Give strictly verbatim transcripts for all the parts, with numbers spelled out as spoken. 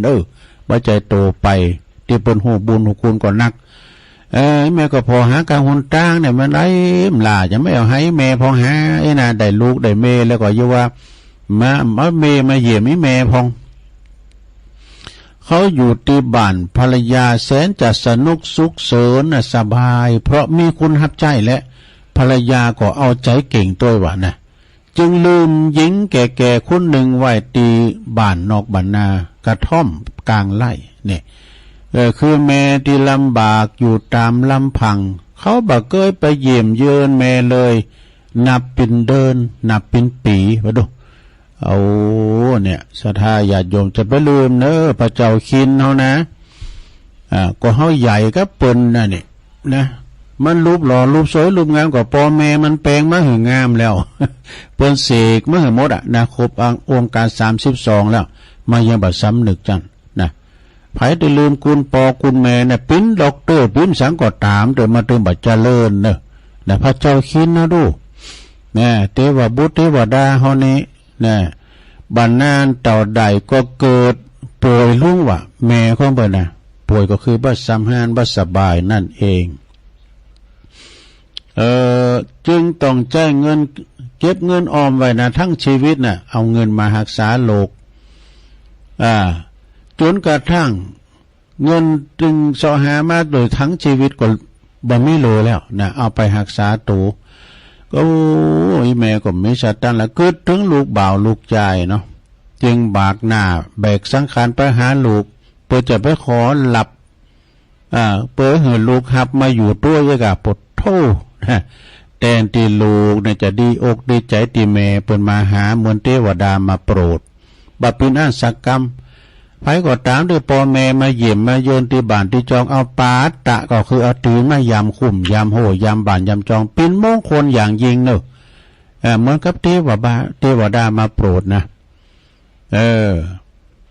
เด้อ บ่ใจ้โตไป ตี้เปิ้นฮู้บุญฮู้คุณก็นัก เออ แม่ก็ผ่อหากางหนตางเนี่ย มันได้หลาจะไม่เอาให้แม่ผ่อหา ไอ้น่ะ ได้ลูกได้แม่แล้วก็อยู่ว่า มา มาแม่มาเยี่ยมอีแม่พ่อง เขาอยู่ที่บ้าน ภรรยาแสนจะสนุกสุขเสริญน่ะ สบาย เพราะมีคนรับใช้และภรรยาก็เอาใจเก่งด้วยว่านะ จึงลืมหญิงแก่ๆคนหนึ่งไว้ที่บ้านนอกบ้านนา กระท่อมกลางไร่เนี่ย เออ คือแม่ที่ลำบากอยู่ตามลำพัง เขาบ่เกยไปเยี่ยมเยือนแม่เลย นับเป็นเดือน นับเป็นปี ว่าดู เอา เนี่ย ศรัทธาญาติโยมจะไปลืมเนอะ พระเจ้าคินเฮานะ อ่า ก็เฮาใหญ่กับเปิ้นน่ะนี่ นะ มันรูปหล่อ รูปสวย รูปงาม ก็พ่อแม่มันแปลงมาหื้องามแล้ว เปิ้นเสกมาหื้อหมดอะนะ ครบองค์การสามสิบสองแล้ว มายังบ่สำนึกจั้นนะ ไผได้ลืมคุณพ่อคุณแม่น่ะ ปิ้นด็อกเตอร์ ปิ้นสังก็ตาม แต่มาเติมบ่เจริญเนอะ นะ พระเจ้าคินนะดู นะ เทวบุตรเทวดาเฮานี่ นะ บ่านานเต่าใดก็เกิดป่วยลงว่า แม่ของเปิ้นนะ ป่วยก็คือบ่สำราญบ่สบายนั่นเอง เอ่อ จึงต้องใช้เงิน เก็บเงินออมไว้นะ ทั้งชีวิตน่ะ เอาเงินมารักษาลูก อ่า จนกระทั่ง เงินจึงเสาะหามาโดยทั้งชีวิตก็บ่มีเหลือแล้วนะ เอาไปรักษาตัว ก็ โอ้ย แม่ก็มีสตังค์ละ กึ๊ดถึงลูกบ่าวลูกชายเนาะ จึงบากหน้าแบกสังขารไปหาลูก เพื่อจะไปขอหลับ อ่า เพื่อให้ลูกหับมาอยู่ตัวเยอะกะ ปวดโธ่นะ แทนที่ลูกเนี่ยจะดีอกดีใจที่แม่เปิ้นมาหา เหมือนเทวดามาโปรด บ่าปินอันสักกำ ไผก็ตามที่พ่อแม่มาเยี่ยมมาเยือนที่บ้านที่จอง เอาปาตะ ก็คือเอาตีนมายำคุ้มยำโฮ่ยำบ้านยำจอง เป็นมงคลอย่างยิ่งเนอะ เอ่อ เหมือนกับเทวบา เทวดามาโปรดนะ เออ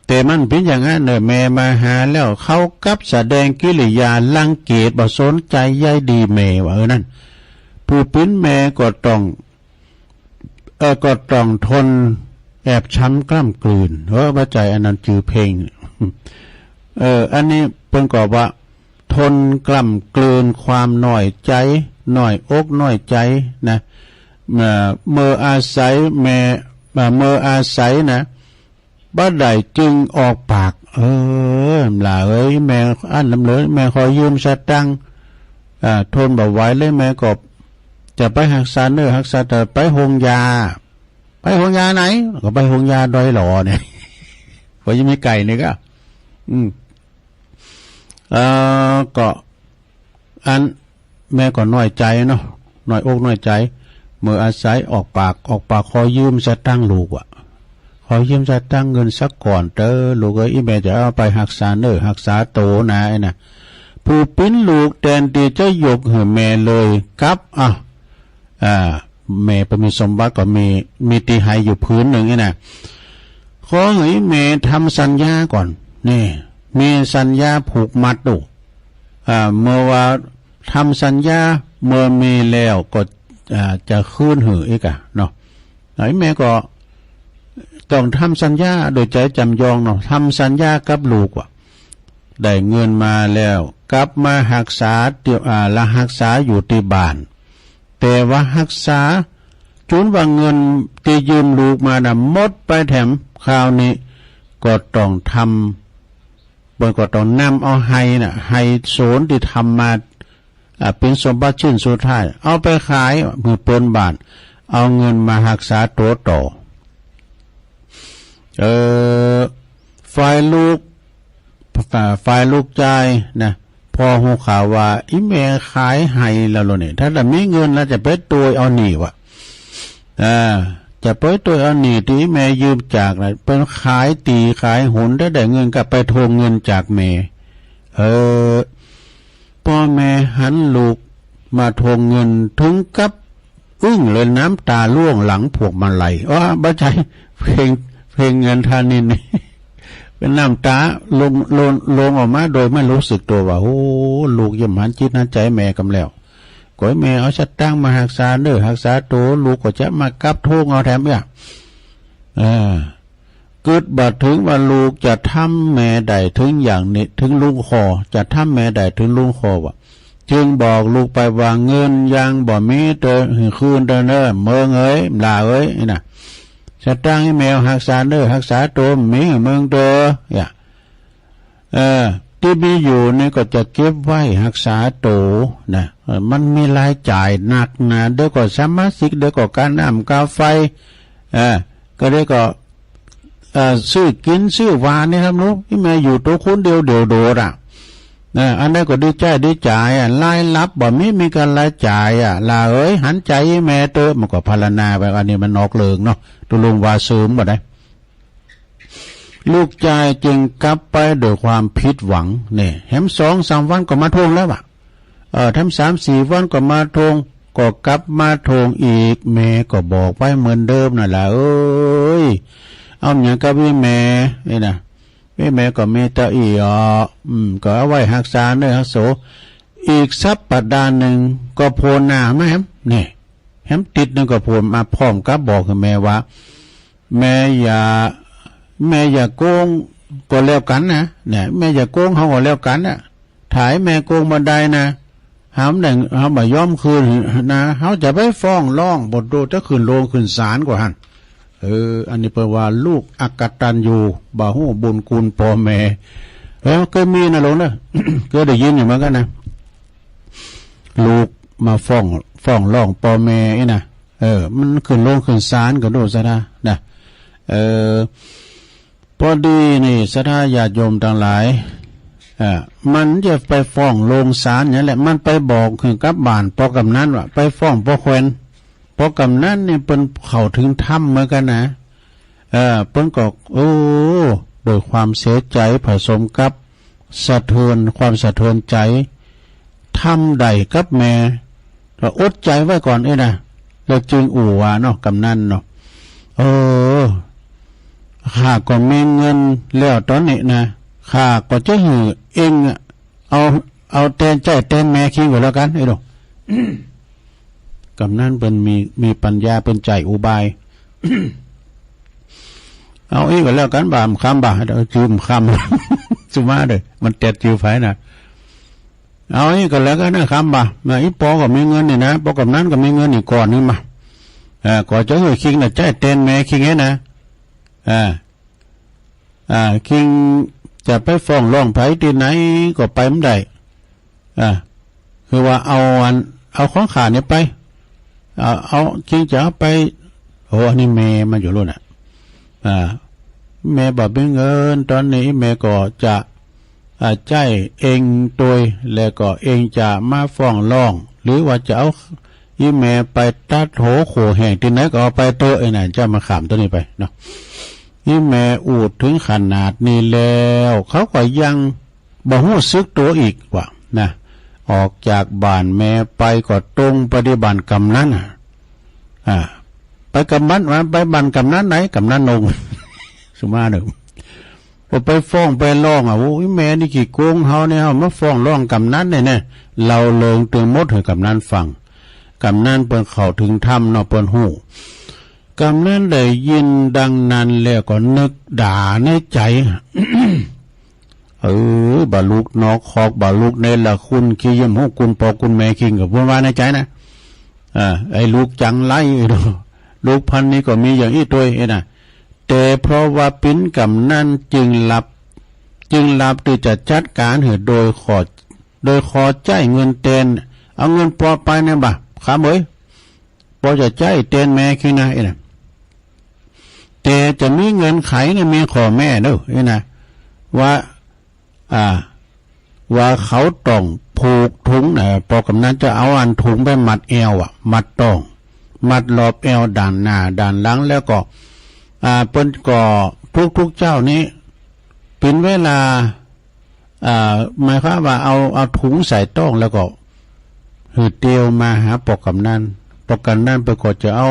แต่มันเป็นอย่างนั้นเนอะ แม่มาหาแล้ว เขากลับแสดงกิริยารังเกียจ บ่สนใจใยดีแม่ ว่า เออ นั่น ผู้เป็นแม่ก็ต้อง เออ ก็ต้องทนแอบช้ำกล้ำกลืน เออ บ่ใจ้ อันนั้นจื้อเพลง เออ อันนี้เปิ้นก็ว่า ทนกล้ำกลืนความน้อยใจ น้อยอกน้อยใจนะ เอ่อ เมื่ออาศัยแม่ เอ่อ เมื่ออาศัยนะ บ่ได้จึงออกปาก เออ หล่าเอ้ย แม่อั้นลำเหลือ แม่ขอยืมสตังค์ อ่า ทนบ่ไหวเลย แม่ก็จะไปรักษาเนื้อรักษาตัว ไปโฮงยา ไปโฮงยาไหน ก็ไปโฮงยาดอยหล่อเนี่ย ก็ยังมีไก่นี่ก็ อืม เอ่อ ก็ อัน แม่ก็น้อยใจเนาะ น้อยอกน้อยใจ เมื่ออาศัยออกปาก ออกปากขอยืมสตังค์ลูกว่ะ ขอยืมสตังค์เงินสักก่อนเต๊อะ ลูกเอ้ย อีแม่จะเอาไปรักษาเนื้อรักษาตัวนะ ไอ้น่ะ ผู้ปิ้นลูกแทนที่จะยกให้แม่เลย กลับ อ่ะ อ่า แม่เปิ้นมีสมบัติก็มี มีตี้ให้อยู่ผืนหนึ่งนี่นะ ขอให้แม่ทำสัญญาก่อน นี่ มีสัญญาผูกมัดดู อ่า เมื่อว่าทำสัญญา เมื่อมีแล้วก็ อ่า จะคืนหื้ออีกอะเนาะ ไอ้แม่ก็ต้องทำสัญญาโดยใจจำยองเนาะ ทำสัญญากับลูกว่า ได้เงินมาแล้ว กลับมารักษาเตียว อ่า ละรักษาอยู่ที่บ้าน แต่ว่ารักษา จนว่าเงินตี้ยืมลูกมาน่ะ หมดไปแถม คราวนี้ก็ต้องทำ เปิ้นก็ต้องนำเอาไฮ่น่ะ ไฮ่สนที่ทำมา อ่า เป็นสมบัติชิ้นสุดท้าย เอาไปขายหื้อเปิ้นบ้าน เอาเงินมารักษาตัวต่อ เอ่อ ฝ่ายลูก อ่า ฝ่ายลูกชายนะ พอฮู้ข่าวว่าอีแม่ขายไฮ่แล้วโลนี่ ถ้าจะมีเงินแล้วจะไปโตยเอาหนี้วะ อ่า จะไปโตยเอาหนี้ตี้แม่ยืมจากน่ะ เปิ้นขายตี้ขายหน ถ้าได้เงินก็ไปทวงเงินจากแม่ เออ พ่อแม่หันลูกมาทวงเงิน ถึงกับอึ้งเลย น้ำตาร่วงหลั่งพวงมาลัย อ้อ บ่ใจ้ เพลง เพลงเงินท่านนี่นี่ เป็นน้ำตาลง ลง ลงออกมาโดยไม่รู้สึกตัวว่า โอ้ ลูกเยี่ยมหันจิตหันใจแม่กำแล้ว ก็ให้แม่เอาสตางค์มารักษาเนื้อรักษาตัว ลูกก็จะมากลับทวงเอาแถมเนี่ย เออ กึ๊ดบ่าเถิงว่าลูกจะทำแม่ได้เถิงอย่างนี้ เถิงลุงคอ จะทำแม่ได้เถิงลุงคอวะ จึงบอกลูกไปว่า เงินยังบ่มีเตอ หื้อคืนเตอเน่อ เมิงเอ๋ย หล้าเอ๋ย นี่นะ สตางค์อีแม่ฮักษาเน่อ ฮักษาโต มีหื้อเมิงเตอ อย่า เออ ตี้มีอยู่นี่ก็จะเก็บไว้ฮักษาโตนะ เออ มันมีรายจ่ายหนักนะ เดี๋ยวก็สมาชิก เดี๋ยวก็ค่าน้ำค่าไฟ เออ ก็เดี๋ยวก็ เอ่อ ซื้อกินซื้อวานี่ครับลูก อีแม่อยู่โตคนเดียวเดี่ยวโดดอะ นะ อันนั้นก็ดีใจ๊ดีจ่ายอะ รายรับบ่มี มีแต่รายจ่ายอะ หล้าเอ๋ย หันใจ๋อีแม่เตอ มันก็พรรณนาไป อันนี้มันนอกเรื่องเนาะ ตกลงว่าเสริมบ่ได้ ลูกจายจึงกลับไปด้วยความผิดหวัง เนี่ย แหมสองสามวันก็มาทวงแล้วอะ เออ แถมสามสี่วันก็มาทวง ก็กลับมาทวงอีก แม่ก็บอกไว้เหมือนเดิมนั่นแหละ เอ้ย เอาหยังกับอีแม่ นี่นะ อีแม่ก็มีแต่อี้อ่อ อืม ก็เอาไว้ฮักษาเน่อฮักโส อีกสัปดาห์หนึ่งก็โผล่หน้ามาแหม เนี่ย แหมติดหนึ่งก็โผล่มาพร้อมกับบอกกับแม่ว่า แม่อย่า แม่อย่าโกงก็แล้วกันนะ เนี่ย แม่อย่าโกงเขาก็แล้วกันนะ ถ้าแม่โกงบ่ได้นะ เฮาได้ เฮาบ่ยอมคืนนะ เฮาจะไปฟ้องร้อง บ่โดดจะขึ้นโรงขึ้นศาลกว่าหั่น เออ อันนี้เปิ้นว่าลูกอกตัญญู บ่ฮู้บุญคุณพ่อแม่ เออ เคยมีนะลุงเนอะ เคยได้ยินอยู่เหมือนกันนะ ลูกมาฟ้อง ฟ้องร้องพ่อแม่อี้นะ เออ มันขึ้นโรงขึ้นศาลก็ดูซะนะ นะ เออ พอดีนี่ศรัทธาญาติโยมทั้งหลาย เอ่อ มันจะไปฟ้องโรงศาลหยังแหละ มันไปบอกหื้อกับบ้านป้อกำนันว่า ไปฟ้องป้อแขวน ป้อกำนันนี่เปิ้นเข้าถึงธรรมเหมือนกันนะ เอ่อ เปิ้นก็ โอ้ ด้วยความเสียใจผสมกับสะเทือน ความสะเทือนใจ ทำได้กับแม่ ก็อดใจไว้ก่อนเอ้ยนะ แล้วจึงอู้ว่าเนาะ กำนันเนาะ เออ ข้าก็มีเงินแล้วตอนนี้นะ ข้าก็จะหื้อเองอะ เอา เอาแตนใจ๊แตนแม่คิงก็แล้วกัน ไอ้ดอก กำนันเปิ้นมี มีปัญญา เปิ้นใจ๊อุบาย เอาอี้ก็แล้วกันบ่า คำบ่า เดี๋ยวจื้อคำ สุมาเด้อ มันแตดจื้อไผนะ เอาอี้ก็แล้วกันนะ คำบ่า นะ อีป้อก็มีเงินนี่นะ ป้อกำนันก็มีเงินนี่ก้อนหนึ่งบ่า เอ่อ ก็จะหื้อคิงน่ะใจ๊แตนแม่คิงเอ้ยนะ อ่า อ่า คิงจะไปฟ้องร้องไผตี้ไหนก็ไปบ่ได้ อ่า คือว่าเอาอัน เอาของข้านี่ไป เอา เอา คิงจะเอาไป โอ้ อันนี้แม่มันอยู่โลดน่ะ อ่า แม่บ่มีเงิน ตอนนี้แม่ก็จะ อ่า ใจ๊เองโตย แล้วก็เองจะมาฟ้องร้อง หรือว่าจะเอาอีแม่ไปตัดหัวโขแห้งตี้ไหนก็เอาไปเต๊อะ ไอ้นั่นจะมาขามตัวนี้ไปเนาะ อีแม่อู้ถึงขนาดนี้แล้ว เขาก็ยัง บ่ฮู้สึกตัวอีกว่านะ ออกจากบ้านแม่ไปก็ตรงไปตี้บ้านกำนันน่ะ อ่า ไปกำนัน ว่าไปบ้านกำนันไหน กำนันนง สุมาเด้อ พอไปฟ้องไปร้องอะ โอ้ย แม่นี่ขี้โกงเฮาเนี่ย เฮามาฟ้องร้องกำนันเนี่ยนะ เล่าเรื่องตึงหมดหื้อกำนันฟัง กำนันเปิ้นเข้าถึงธรรมเนาะ เปิ้นฮู้ กำนันได้ยินดังนั้นแล้วก็นึกด่าในใจ๋ เออ บ่าลูกนอกคอก บ่าลูกเนรคุณ ขี้เยี่ยมฮู้คุณป้อคุณแม่คิงก็เปิ้นว่าในใจ๋นะ อ่า ไอ้ลูกจังไร ลูกพันธุ์นี้ก็มีอย่างอี้โตยเอ้ยนะ แต่เพราะว่าปิ้นกำนันจึงรับ จึงรับตี้จะจัดก๋านหื้อโดยขอ โดยขอใจ๊เงินแตน เอาเงินป้อไปเนี่ยบ่า คำเอ้ย ป้อจะใจ๊แตนแม่คิงนะ เอ้ยนะ แต่จะมีเงื่อนไขนะ มีข้อแม้เด้อ เอ้ยนะ ว่า อ่า ว่าเขาต้องผูกถุงนะ ป้อกำนันจะเอาอันถุงไปมัดแอวอะ มัดต๊อง มัดรอบแอวด้านหน้าด้านหลัง แล้วก็ อ่า เปิ้นก็ทุกๆเจ๊านี้ เป๋นเวลา อ่า หมายความว่าเอา เอาถุงใส่ต๊องแล้วก็หื้อเตียวมาหาป้อกำนัน ป้อกำนันเปิ้นก็จะเอา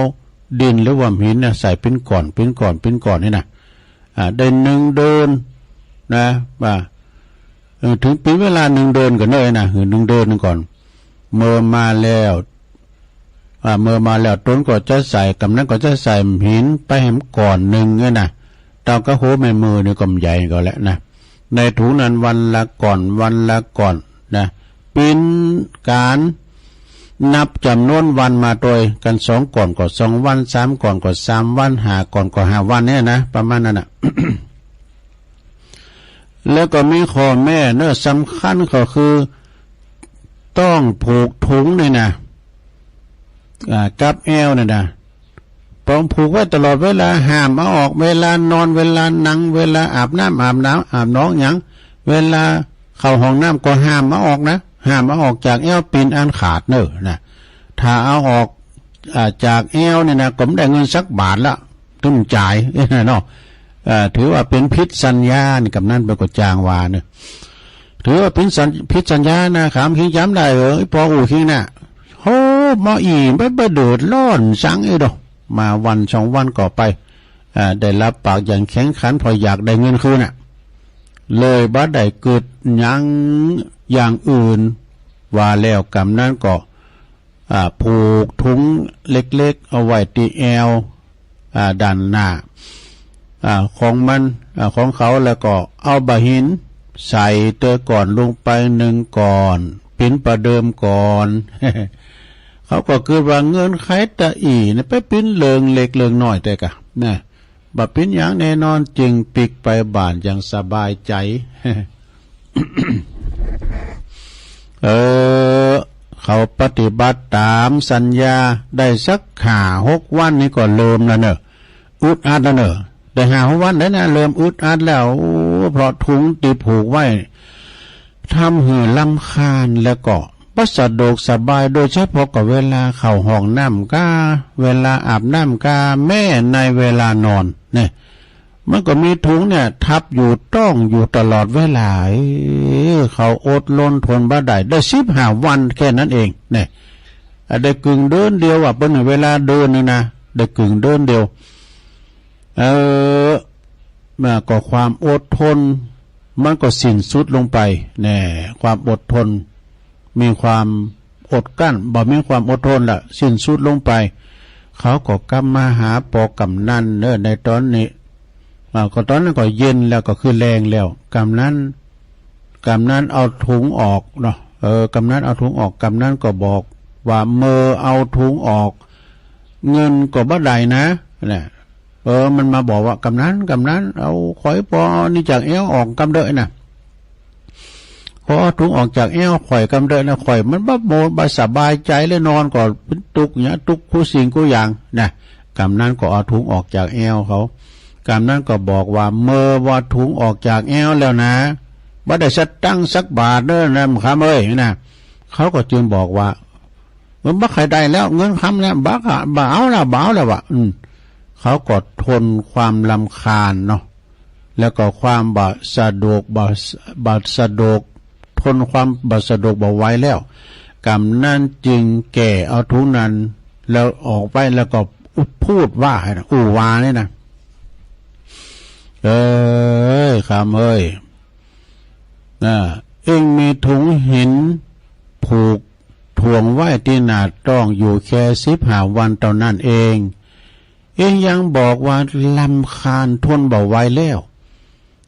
ดินหรือว่าหินน่ะใส่เป๋นก้อน เป๋นก้อน เป๋นก้อนนี่นะ อ่า ได้หนึ่งเดือนนะ ว่า เออ ถึงเป๋นเวลาหนึ่งเดือนก่อนเนอะนะ หื้อหนึ่งเดือนก่อน เมื่อมาแล้ว อ่า เมื่อมาแล้วตนก็จะใส่ กำนันก็จะใส่หินไปแหมก้อนหนึ่งเนี่ยนะ เฮาก็ฮู้แม่นมื้อนี้ก็ใหญ่ก็แล้วนะ ในถุงนั้นวันละก้อน วันละก้อนนะ เป๋นก๋านนับจ๋ำนวนวันมาตวย กันสองก้อนก็สองวัน สามก้อนก็สามวัน ห้าก้อนก็ห้าวันเนี่ยนะ ประมาณนั้นน่ะ แล้วก็มีข้อแม้เนอะ สำคัญก็คือ ต้องผูกถุงนี่นะ อ่า กับแอวนี่นะ ต้องผูกไว้ตลอดเวลา ห้ามเอาออก เวลานอน เวลานั่ง เวลาอาบน้ำ อาบน้ำ อาบหนองหยัง เวลาเข้าห้องน้ำก็ห้ามเอาออกนะ ห้ามเอาออกจากแอวเป๋นอันขาดเนอะนะ ถ้าเอาออก อ่า จากแอวนี่นะ ก็บ่ได้เงินสักบาทละ ต้องจ่าย เนาะ เอ่อ ถือว่าเป๋นผิดสัญญานี่ กำนันเปิ้นก็จ้างว่าเนอะ ถือว่าเป๋นสัญ ผิดสัญญานะ ขามคิงจ๋ำได้ เออ ปออู้คิงน่ะ โห บ่อี้ บ่ บ่เดือดร้อนสังเอ้ยดอก มาวันสองวันก็ไป อ่า ได้รับปากอย่างแข็งขัน เพราะอยากได้เงินคืนน่ะ เลยบ่ได้กึ๊ดหยังอย่างอื่น ว่าแล้วกำนันก็ อ่า ผูกถุงเล็กๆ เอาไว้ตี้แอว อ่า ด้านหน้า อ่า ของมัน อ่า ของเขา แล้วก็เอาบ่าหินใส่เตื้อก่อนลงไปหนึ่งก้อน เป๋นประเดิมก่อน เขาก็กึ๊ดว่าเงินใครตะอี้นี่ไปเป๋นเรื่องเล็กเรื่องน้อยแต่กะ นะ บ่เป๋นหยังแน่นอน จึงปิ๊กไปบ้านอย่างสบายใจ เออ เขาปฏิบัติต๋ามสัญญาได้สักห้าหกวันนี่ก็เริ่มแล้วเนอะ อึดอัดแล้วเนอะ ได้ห้าหกวันแล้วนะ เริ่มอึดอัดแล้ว โอ้ เพราะถุงตี้ผูกไว้ ทำหื้อรำคาญแล้วก็บ่สะดวกสบาย โดยเฉพาะก็เวลาเข้าห้องน้ำกา เวลาอาบน้ำกา แม้ในเวลานอนเนี่ย มันก็มีถุงเนี่ยทับอยู่ต้องอยู่ตลอดเวลา เออ เขาอดรนทนบ่ได้ ได้สิบห้าวันแค่นั้นเองเนี่ย อ่ะ ได้กึ่งเดือนเดียวอ่ะ เปิ้นให้เวลาเดือนหนึ่งนะ ได้กึ่งเดือนเดียว เออ มาก็ความอดทน มันก็สิ้นสุดลงไป แน่ ความอดทน มีความอดกลั้น บ่มีความอดทนละ สิ้นสุดลงไป เขาก็กลับมาหาปอกำนันเนอะ ในตอนนี้ อ่า ก็ตอนนั้นก็เย็นแล้ว ก็คือแลงแล้ว กำนัน กำนันเอาถุงออกเนาะ เออ กำนันเอาถุงออก กำนันก็บอกว่า เมื่อเอาถุงออก เงินก็บ่ได้นะ น่ะ เออ มันมาบอกว่า กำนัน กำนัน เอาข่อยปอนี่จากแอวออกกำเด้อนะ ขอเอาถุงออกจากแอวข่อยกำเด้อนะ ข่อยมันบ่โม บ่สบายใจเลย นอนก็เป็นตุ๊กข์เนี่ย ตุ๊กข์คู่สิ่งคู่อย่างนะ กำนันก็เอาถุงออกจากแอวเขา กำนันก็บอกว่า เมื่อว่าถุงออกจากแอวแล้วนะ บ่ได้สตังค์สักบาทเด้อนะ คำเอ้ยนะ เขาก็จึงบอกว่า มันบ่ใค่ได้แล้ว เงินคำแล้ว บ่กะ บ่เอาแล้ว บ่เอาแล้ววะ อืม เขาก็ทนความรำคาญเนาะ แล้วก็ความบ่สะดวก บ่ บ่สะดวก ทนความบ่สะดวกบ่ไหวแล้ว กำนันจึงแก่เอาถุงนั้น แล้วออกไป แล้วก็พูดว่า อู้ว่านี่นะ เอ้ย คำเอ้ย อ่า เอ็งมีถุงหินผูกถ่วงไว้ที่หน้าต้องอยู่แค่สิบห้าวันเท่านั้นเอง เอ็งยังบอกว่ารำคาญทนบ่ไหวแล้ว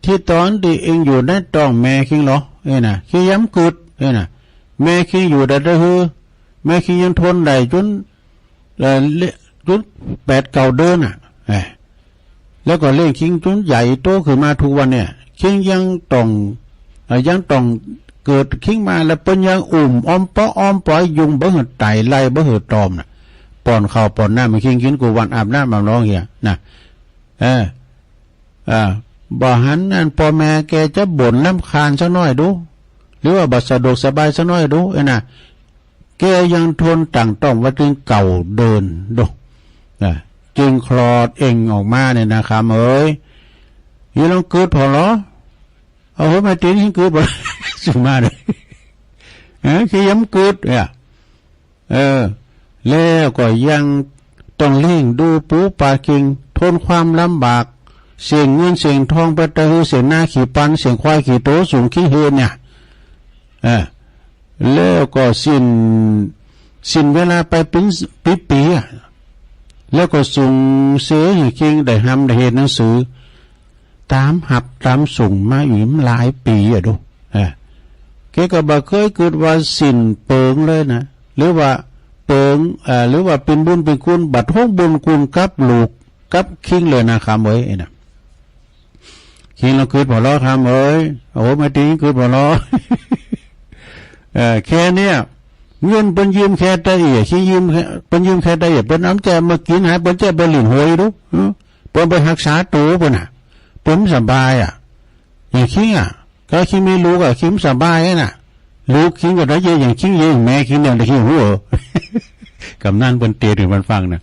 ที่ตอนที่เอ็งอยู่ในต้องแม่คิงเหรอ เอ้ยนะ คิงยังกึ๊ด เอ้ยนะ แม่คิงอยู่ได้เด้อฮือ แม่คิงยังทนได้จน เอ่อ เล- จนแปดเก้าเดือนน่ะ เอ้ย แล้วก็เลี้ยงคิงจนใหญ่โตขึ้นมาทุกวันเนี่ย คิงยังต้อง เอ่อ ยังต้องเกิดคิงมาแล้วเปิ้นยังอุ้มอ้อมเปาะอ้อมปอยยุงบ่หื้อไต่ไล่บ่หื้อตอมน่ะ ป้อนข้าวป้อนน้ำให้คิงกินกู้วัน อาบน้ำอาบหนองเหียน่ะ เออ อ่า บ่หันอันพ่อแม่แกจะบ่นรำคาญสักหน่อยดู หรือว่าบ่สะดวกสบายสักหน่อยดู เอ้ยนะ แกยังทนตั้งต้องว่าถึงเก้าเดือนดู อ่า จึงคลอดเอ็งออกมาเนี่ยนะครับ เอ้ย ยังต้องกึ๊ดพอเหรอ เอาหัวแม่ตีนยังกึ๊ดพอ สุมาเลย เออ คิงยังกึ๊ดเนี่ย เออ แล้วก็ยังต้องเลี้ยงดูปูปลาคิง ทนความลำบาก เสียเงินเสียทองไปเต้าหื้อ เสียนาขี้ปัน เสียควายขี้โตสูงขี้หืนเนี่ย เออ แล้วก็สิ้น สิ้นเวลาไปเป็นปีๆ อะ แล้วก็ส่งเสียให้คิงได้ร่ำได้เรียนหนังสือ ตามฮับตามส่งมาอยู่หลายปีอะดู เออ แกก็บ่เคยคิดว่าสิ้นเปิงเลยนะ หรือว่าเปิง เอ่อ หรือว่าเป๋นบุญเป๋นคุณ บ่ทวงบุญคุณกับลูกกับคิงเลยนะ คำเอ้ย ไอ้น่ะ คิงลองคิดผ่อลอ คำเอ้ย โอ้ แม่ติงคิดผ่อลอ เออ แค่เนี้ย เงินเปิ้นยืมแค่ตะเอี่ย คิงยืมแค่ เปิ้นยืมแค่ตะเอี่ย เปิ้นเอาแจกมากินหา เปิ้นแจกไปหลิ้นหวยดู เออ เปิ้นไปฮักษาตั๋วเปิ้นน่ะ เปิ้นสบายอะ อย่างคิงอะ ก็คิงมีลูกอะ คิงสบายอะน่ะ ลูกคิงก็ได้เยอะ อย่างคิงเยอะ อย่างแม่คิงเนี่ยได้คิงหัว กำนันเปิ้นเตะให้มันฟังน่ะ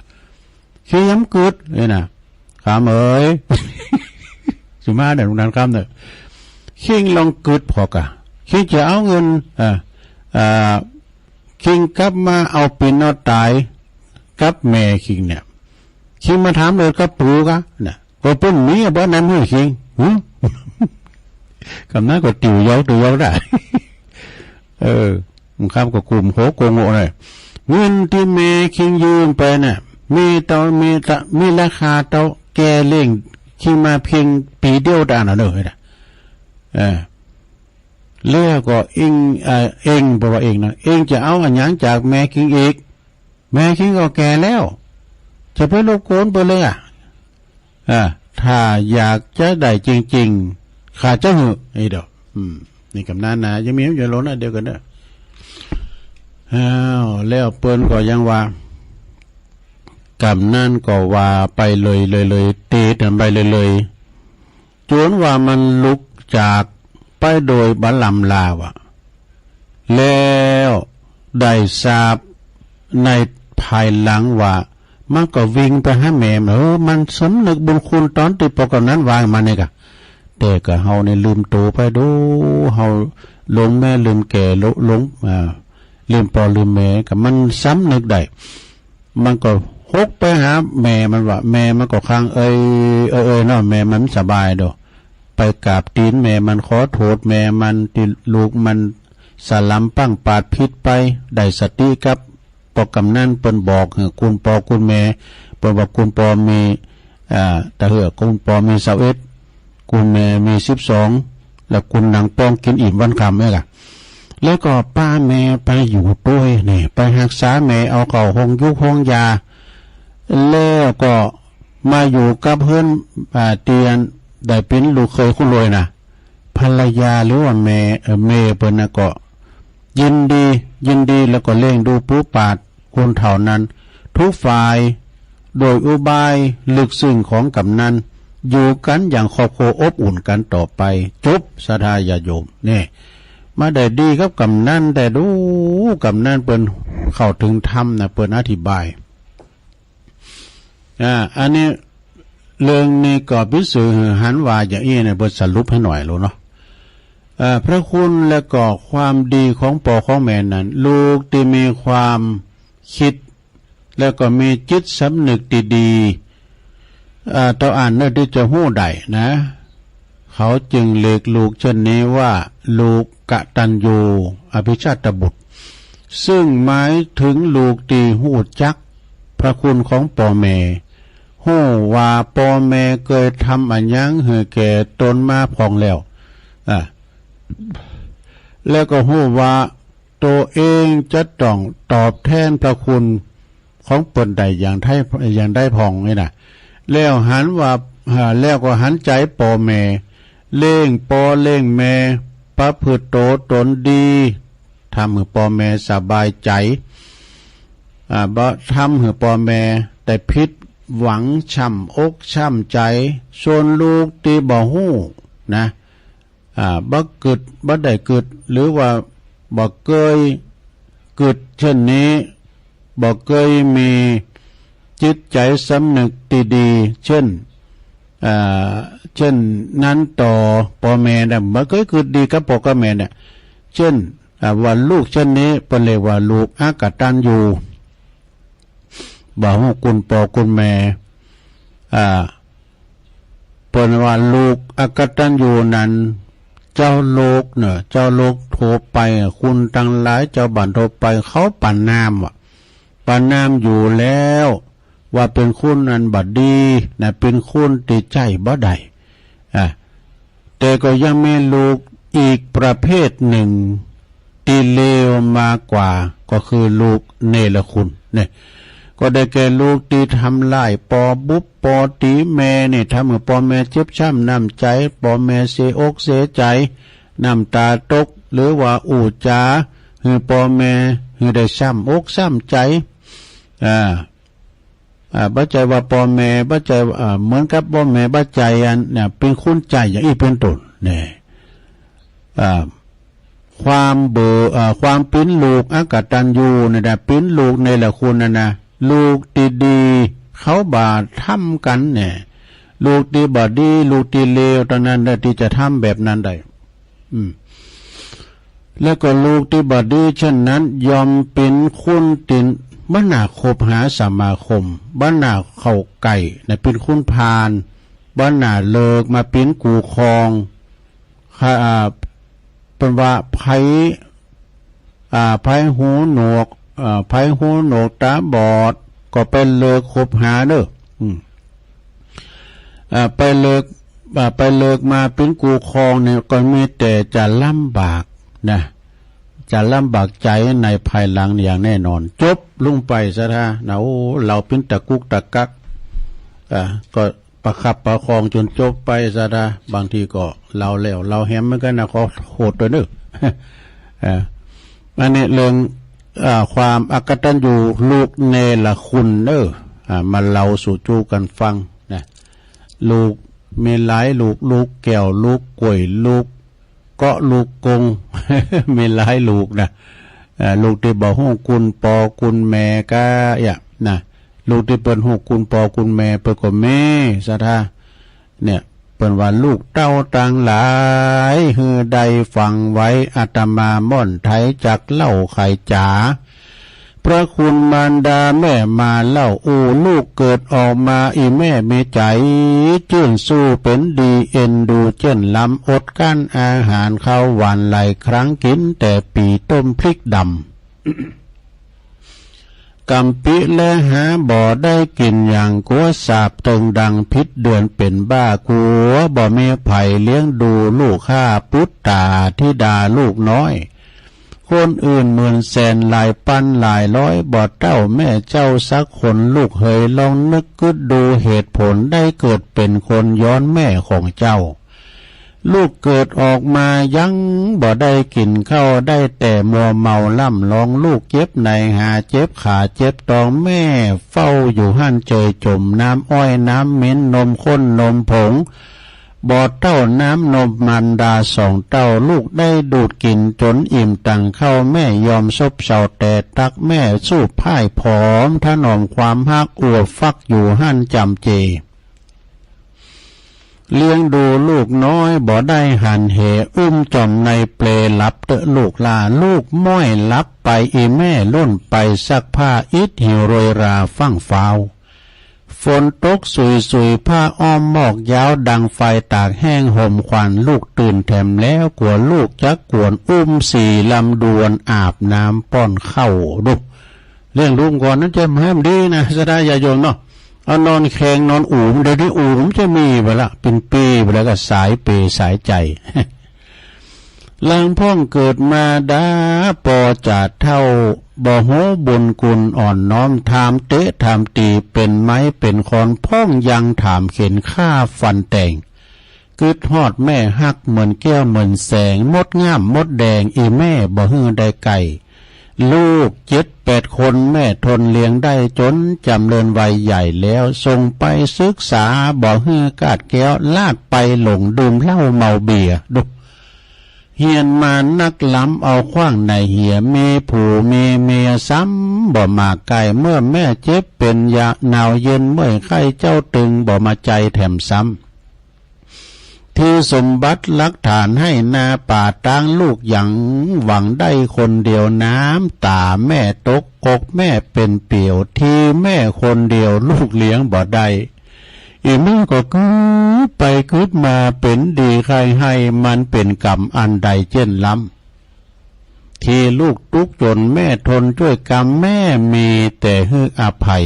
คิงย้ำกึดเลยน่ะ คำเอ้ย สุมาเด้อ ลูกนั้นคำเด้อ คิงลองกึดผ่อกะ คิงจะเอาเงิน เอ่อ เอ่อ คิงกลับมาเอาเป๋นเอาต๋ายกับแม่คิงเนี่ย คิงมาถามเลยกับปู่กะน่ะ ก็เปิ้นมีอะบ่ในมือคิง หึ กำนันก็ติวเย้า ติวเย้าได้ เออ มันคำก็กลุ่มโหโกงโง่เลย เงินตี้แม่คิงยืมไปน่ะ มีเต้า มีตะ มีราคาเต้าแก่เลี้ยงคิงมาเพียงปี๋เดียวเต้านั้นเด้อ เออ แล้วก็เอง เอ่อ เอง บ่ว่าเองนะ เองจะเอาอะหยังจากแม่คิงอีก แม่คิงก็แก่แล้ว จะไปรบกวนเปิ้นเลยอะ เออ ถ้าอยากจะได้จริงๆ ข้าจะหื้อ ไอ้เด้อ อืม นี่กำนันนะ ยังมีอยู่โลนะ เดี๋ยวกันเด้อ อ้าว แล้วเปิ้นก็ยังว่า กำนันก็ว่าไปเลย เลย เลย เตะกันไปเลย เลย จนว่ามันลุกจากไปโดยบ่ลำลาว่ะ แล้วได้ทราบในภายหลังว่า มันก็วิ่งไปหาแม่มัน เออ มันสำนึกบุญคุณตอนตี้ปอกำนันวางมันนี่กะ แต่ก็เฮานี่ลืมตั๋วไปดู เฮาหลงแม่ลืมแก่ หลง หลง อ่า ลืมป้อลืมแม่ ก็มันสำนึกได้ มันก็หกไปหาแม่มันว่า แม่มันก็คางเอย เอย เอยเนาะ แม่มันสบายดอก ไปกราบตี๋นแม่มัน ขอโทษแม่มันตี้ลูกมันสะหลำปั้งปาดผิดไป ได้สติกับปอกำนันเปิ้นบอกหื้อคุณป้อคุณแม่ เปิ้นว่าคุณป้อมี อ่า ตะเหือคุณป้อมีซาวเอ็ด คุณแม่มีสิบสอง แล้วคุณหนังป้องกินอิ่มวันค่ำเอ้ยกะ แล้วก็ปาแม่ไปอยู่ตวยนี่ ไปฮักษาแม่ เอาเข้าห้องยุกห้องยา แล้วก็มาอยู่กับเฮือน อ่า เตียน ได้เป๋นลูกเขยคุณรวยนะ ภรรยาหรือว่าแม่ เอ่อ แม่เปิ้นน่ะก็ยินดี ยินดี แล้วก็เลี้ยงดูปู๋ปาดคนเฒ่านั้น ทุกฝ่าย โดยอุบายลึกซึ้งของกำนัน อยู่กันอย่างครอบครัวอบอุ่นกันต่อไป จบ ศรัทธาญาติโยม นี่ มาได้ดีกับกำนัน แต่ดู กำนันเปิ้นเข้าถึงธรรมนะ เปิ้นอธิบาย อ่า อันนี้ เรื่องนี้ก็พิสูจน์หื้อหันว่าอย่างอี้นะ เปิ้นสรุปหื้อหน่อยโลเนาะ เอ่อ พระคุณและก็ความดีของป้อของแม่นั้น ลูกตี้มีความ คิด แล้วก็มีจิตสำนึกตี้ดี เอ่อ เต้าอั้นเนาะตี้จะฮู้ได้นะ เขาจึงเรียกลูกเช่นนี้ว่าลูกกตัญญู อภิชาตบุตร ซึ่งหมายถึงลูกตี้ฮู้จักพระคุณของป้อแม่ ฮู้ว่าป้อแม่เกยทำอะหยังหื้อแก่ตนมาพ่องแล้ว อ่า แล้วก็ฮู้ว่า ตัวเองจะต้องตอบแทนพระคุณของเปิ้นได้อย่างใด อย่างใดพ่องนี่นะ แล้วหันว่า อ่า แล้วก็หันใจป้อแม่ เลี้ยงป้อเลี้ยงแม่ ประพฤติตัวตนดี ทำหื้อป้อแม่สบายใจ อ่า บ่ทำหื้อป้อแม่ได้ผิดหวัง ช้ำอกช้ำใจ ส่วนลูกตี้บ่ฮู้นะ อ่า บ่กึ๊ด บ่ได้กึ๊ด หรือว่าบ่เกยกึ๊ดเช่นนี้ บ่เกยมีจิตใจสำนึกตี้ดี เช่น อ่า เช่นนั้นต่อป้อแม่นะ บ่เกยกึ๊ดดีกับป้อกับแม่นะ เช่น อ่า ว่าลูกเช่นนี้ เปิ้นเรียกว่าลูกอกตัญญู บ่ฮู้คุณป้อคุณแม่ อ่า เปิ้นว่าลูกอกตัญญูนั้น เจ้าโลกเนาะ เจ้าโลกทั่วไป คนตังหลาย เจ้าบ้านทั่วไป เขาประณามอะ ประณามอยู่แล้ว ว่าเป๋นคนอันบ่ดีนะ เป๋นคนตี้ใจ๊บ่ได้ อ่า แต่ก็ยังมีลูกอีกประเภทหนึ่งที่เลวมากกว่า ก็คือลูกเนรคุณเนี่ย ก็ได้แก่ลูกที่ทำลายปอบุบปอตีแม่นี่ ทำให้ปอแม่เจ็บช้ำน้ำใจ ปอแม่เสียอกเสียใจ น้ำตาตก หรือว่าอู้จ๋าหื้อปอแม่หื้อได้ช้ำอกช้ำใจ อ่า อ่า บ่ใจ้ว่าปอแม่ บ่ใจ้ อ่า เหมือนกับปอแม่บ่ใจ้อันเนี่ย เป๋นคนใจ้อย่างอี้เป๋นต้นเนี่ย อ่า ความเบอ อ่า ความเป๋นลูกอกตัญญูเนี่ยนะ เป๋นลูกเนรคุณนั่นนะ ลูกตี้ดีเขาบ่าทำกั๋นเนี่ย ลูกตี้บ่ดี ลูกตี้เลวเต้านั้นแหละตี้จะทำแบบนั้นได้ อืม แล้วก็ลูกตี้บ่ดีเช่นนั้น ย่อมเป๋นคนตี้บ่น่าคบหาสมาคม บ่น่าเข้าใกล้นะ เป๋นคนผ่าน บ่น่าเลิกมาเป๋นคู่ครอง ค่ะ อ่า เปิ้นว่าไผ อ่า ไผหูหนวก อ่า ไผหูหนวกตาบอด ก็ไปเลิกคบหาเด้อ อืม อ่า ไปเลิก อ่า ไปเลิกมาเป๋นคู่ครองเนี่ย ก็มีแต่จะลำบากนะ จะลำบากใจ๋ในภายหลังอย่างแน่นอน จบลงไปซะท่านะ โอ้ เฮาเป๋นตะกุกตะกัก อ่า ก็ประคับประคองจ๋นจบไปซะท่า บางทีก็เฮาแล้วเฮาแหมเหมือนกั๋นนะ ขอโทษตวยเน้อ อ่า อันนี้เรื่อง อ่า ความอกตัญญู ลูกเนรคุณเน้อ อ่า มาเล่าสู่จู้กั๋นฟังนะ ลูกมีหลายลูก ลูกแก้ว ลูกกล้วย ลูกเกาะ ลูกกง มีหลายลูกนะ อ่า ลูกตี้บ่ฮู้คุณปอคุณแม่ก็เยียะนะ ลูกตี้เปิ้นฮู้คุณปอคุณแม่เปิ้นก็มีซะท่า เนี่ย เปิ้นว่าลูกเต้าตังหลาย หื้อได้ฟังไว้ อาตมาม่อนไถจักเล่าไขจ๋า พระคุณมารดาแม่มาเล่า อู้ลูกเกิดออกมา อี่แม่มีใจ๋จื้นสู้เป๋นดี เอ็นดูเจ้นล้ำ อดกั้นอาหารข้าวหวานหลายครั้ง กิ๋นแต่ปี่ต้มพริกดำ กำปิ๊และหาบ่ได้กิ๋นอย่าง กั๋วสาบเติงดัง ผิดเดือนเป๋นบ้า กั๋วบ่มีใผเลี้ยงดูลูกข้า ปุตตาธิดาลูกน้อย คนอื่นหมื่นแสนหลายปันหลายร้อย บ่เต้าแม่เจ้าสักคน ลูกเหยลองนึกกึ๊ดดูเหตุผล ได้เกิดเป๋นคนย้อนแม่ของเจ้า ลูกเกิดออกมายังบ่ได้กิ๋นข้าว ได้แต่มัวเมาล่ำลอง ลูกเจ็บในหาเจ็บขาเจ็บตอง แม่เฝ้าอยู่หั้นเจยจม น้ำอ้อยน้ำเม้น นมข้นนมผง บ่เต้าน้ำนมมารดาสองเต้า ลูกได้ดูดกิ๋นจ๋นอิ่มตังข้าว แม่ยอมซบเซาแต่ตัก แม่สู้พ่ายผอมถนอมความฮัก อวบฟักอยู่หั้นจำเจ เลี้ยงดูลูกน้อยบ่ได้หันเห อุ้มจ่อมในเปลหลับเต๊อะลูกหล้า ลูกม้อยหลับไป อี่แม่ลุ่นไปซักผ้า อิดหิวโรยราฟั่งฟ้าว ฝนตกสุยสุย ผ้าอ้อมมอกยาว ดังไฟตากแห้งห่มขวัญ ลูกตื่นแถมแล้ว กั๋วลูกจักกวน อุ้มสีลำดวน อาบน้ำป้อนข้าว ดู เลี้ยงลูกก่อนนั้นจะแหมดีนะ ศรัทธาญาติโยมเนาะ เอานอนแข็งนอนอู่ม เดี๋ยวนี้อู่มจะมีไปละ เป๋นปี๋ไปแล้ว ก็สายเปย์สายใจ๋ ลางพ่องเกิดมาดาปอจะเฒ่า บ่ฮู้บุญคุณอ่อนน้อม ถามเตะถามตี๋ เป๋นไม้เป๋นคอน พ่องยังถามเข็ญ ฆ่าฟันแตง กึ๊ดฮอดแม่ฮักเหมือนแก้วเหมือนแสง มดงามมดแดง อี่แม่บ่หื้อได้ใก้ ลูกเจ็ดแปดคน แม่ทนเลี้ยงได้จ๋นจ๋ำเริญวัยใหญ่แล้ว ส่งไปศึกษาบ่หื้อกาดแก้ว ลาดไปหลงดื่มเหล้าเมาเบียร์ ดู เฮียนมานักล้ำ เอาขว้างในเหีย มีผู้มีเมียซ้ำบ่มาใก้ เมื่อแม่เจ็บเป๋นยาหนาวเย็นเมื่อยไข้ เจ้าตึงบ่มาใจ๋แถมซ้ำ ที่สมบัติหลักฐานให้นาป่า ตางลูกยังหวังได้คนเดียว น้ำต๋าแม่ตก อกแม่เป๋นเปี๋ยว ที่แม่คนเดียว ลูกเลี้ยงบ่ได้ อี่แม่ก็กึ๊ดไปกึ๊ดมา เป๋นดีใค่ให้ มันเป๋นกรรมอันใดเจ้นล้ำ ที่ลูกตุ๊กข์จ๋น แม่ทนจ้วยกรรม แม่มีแต่หื้ออภัย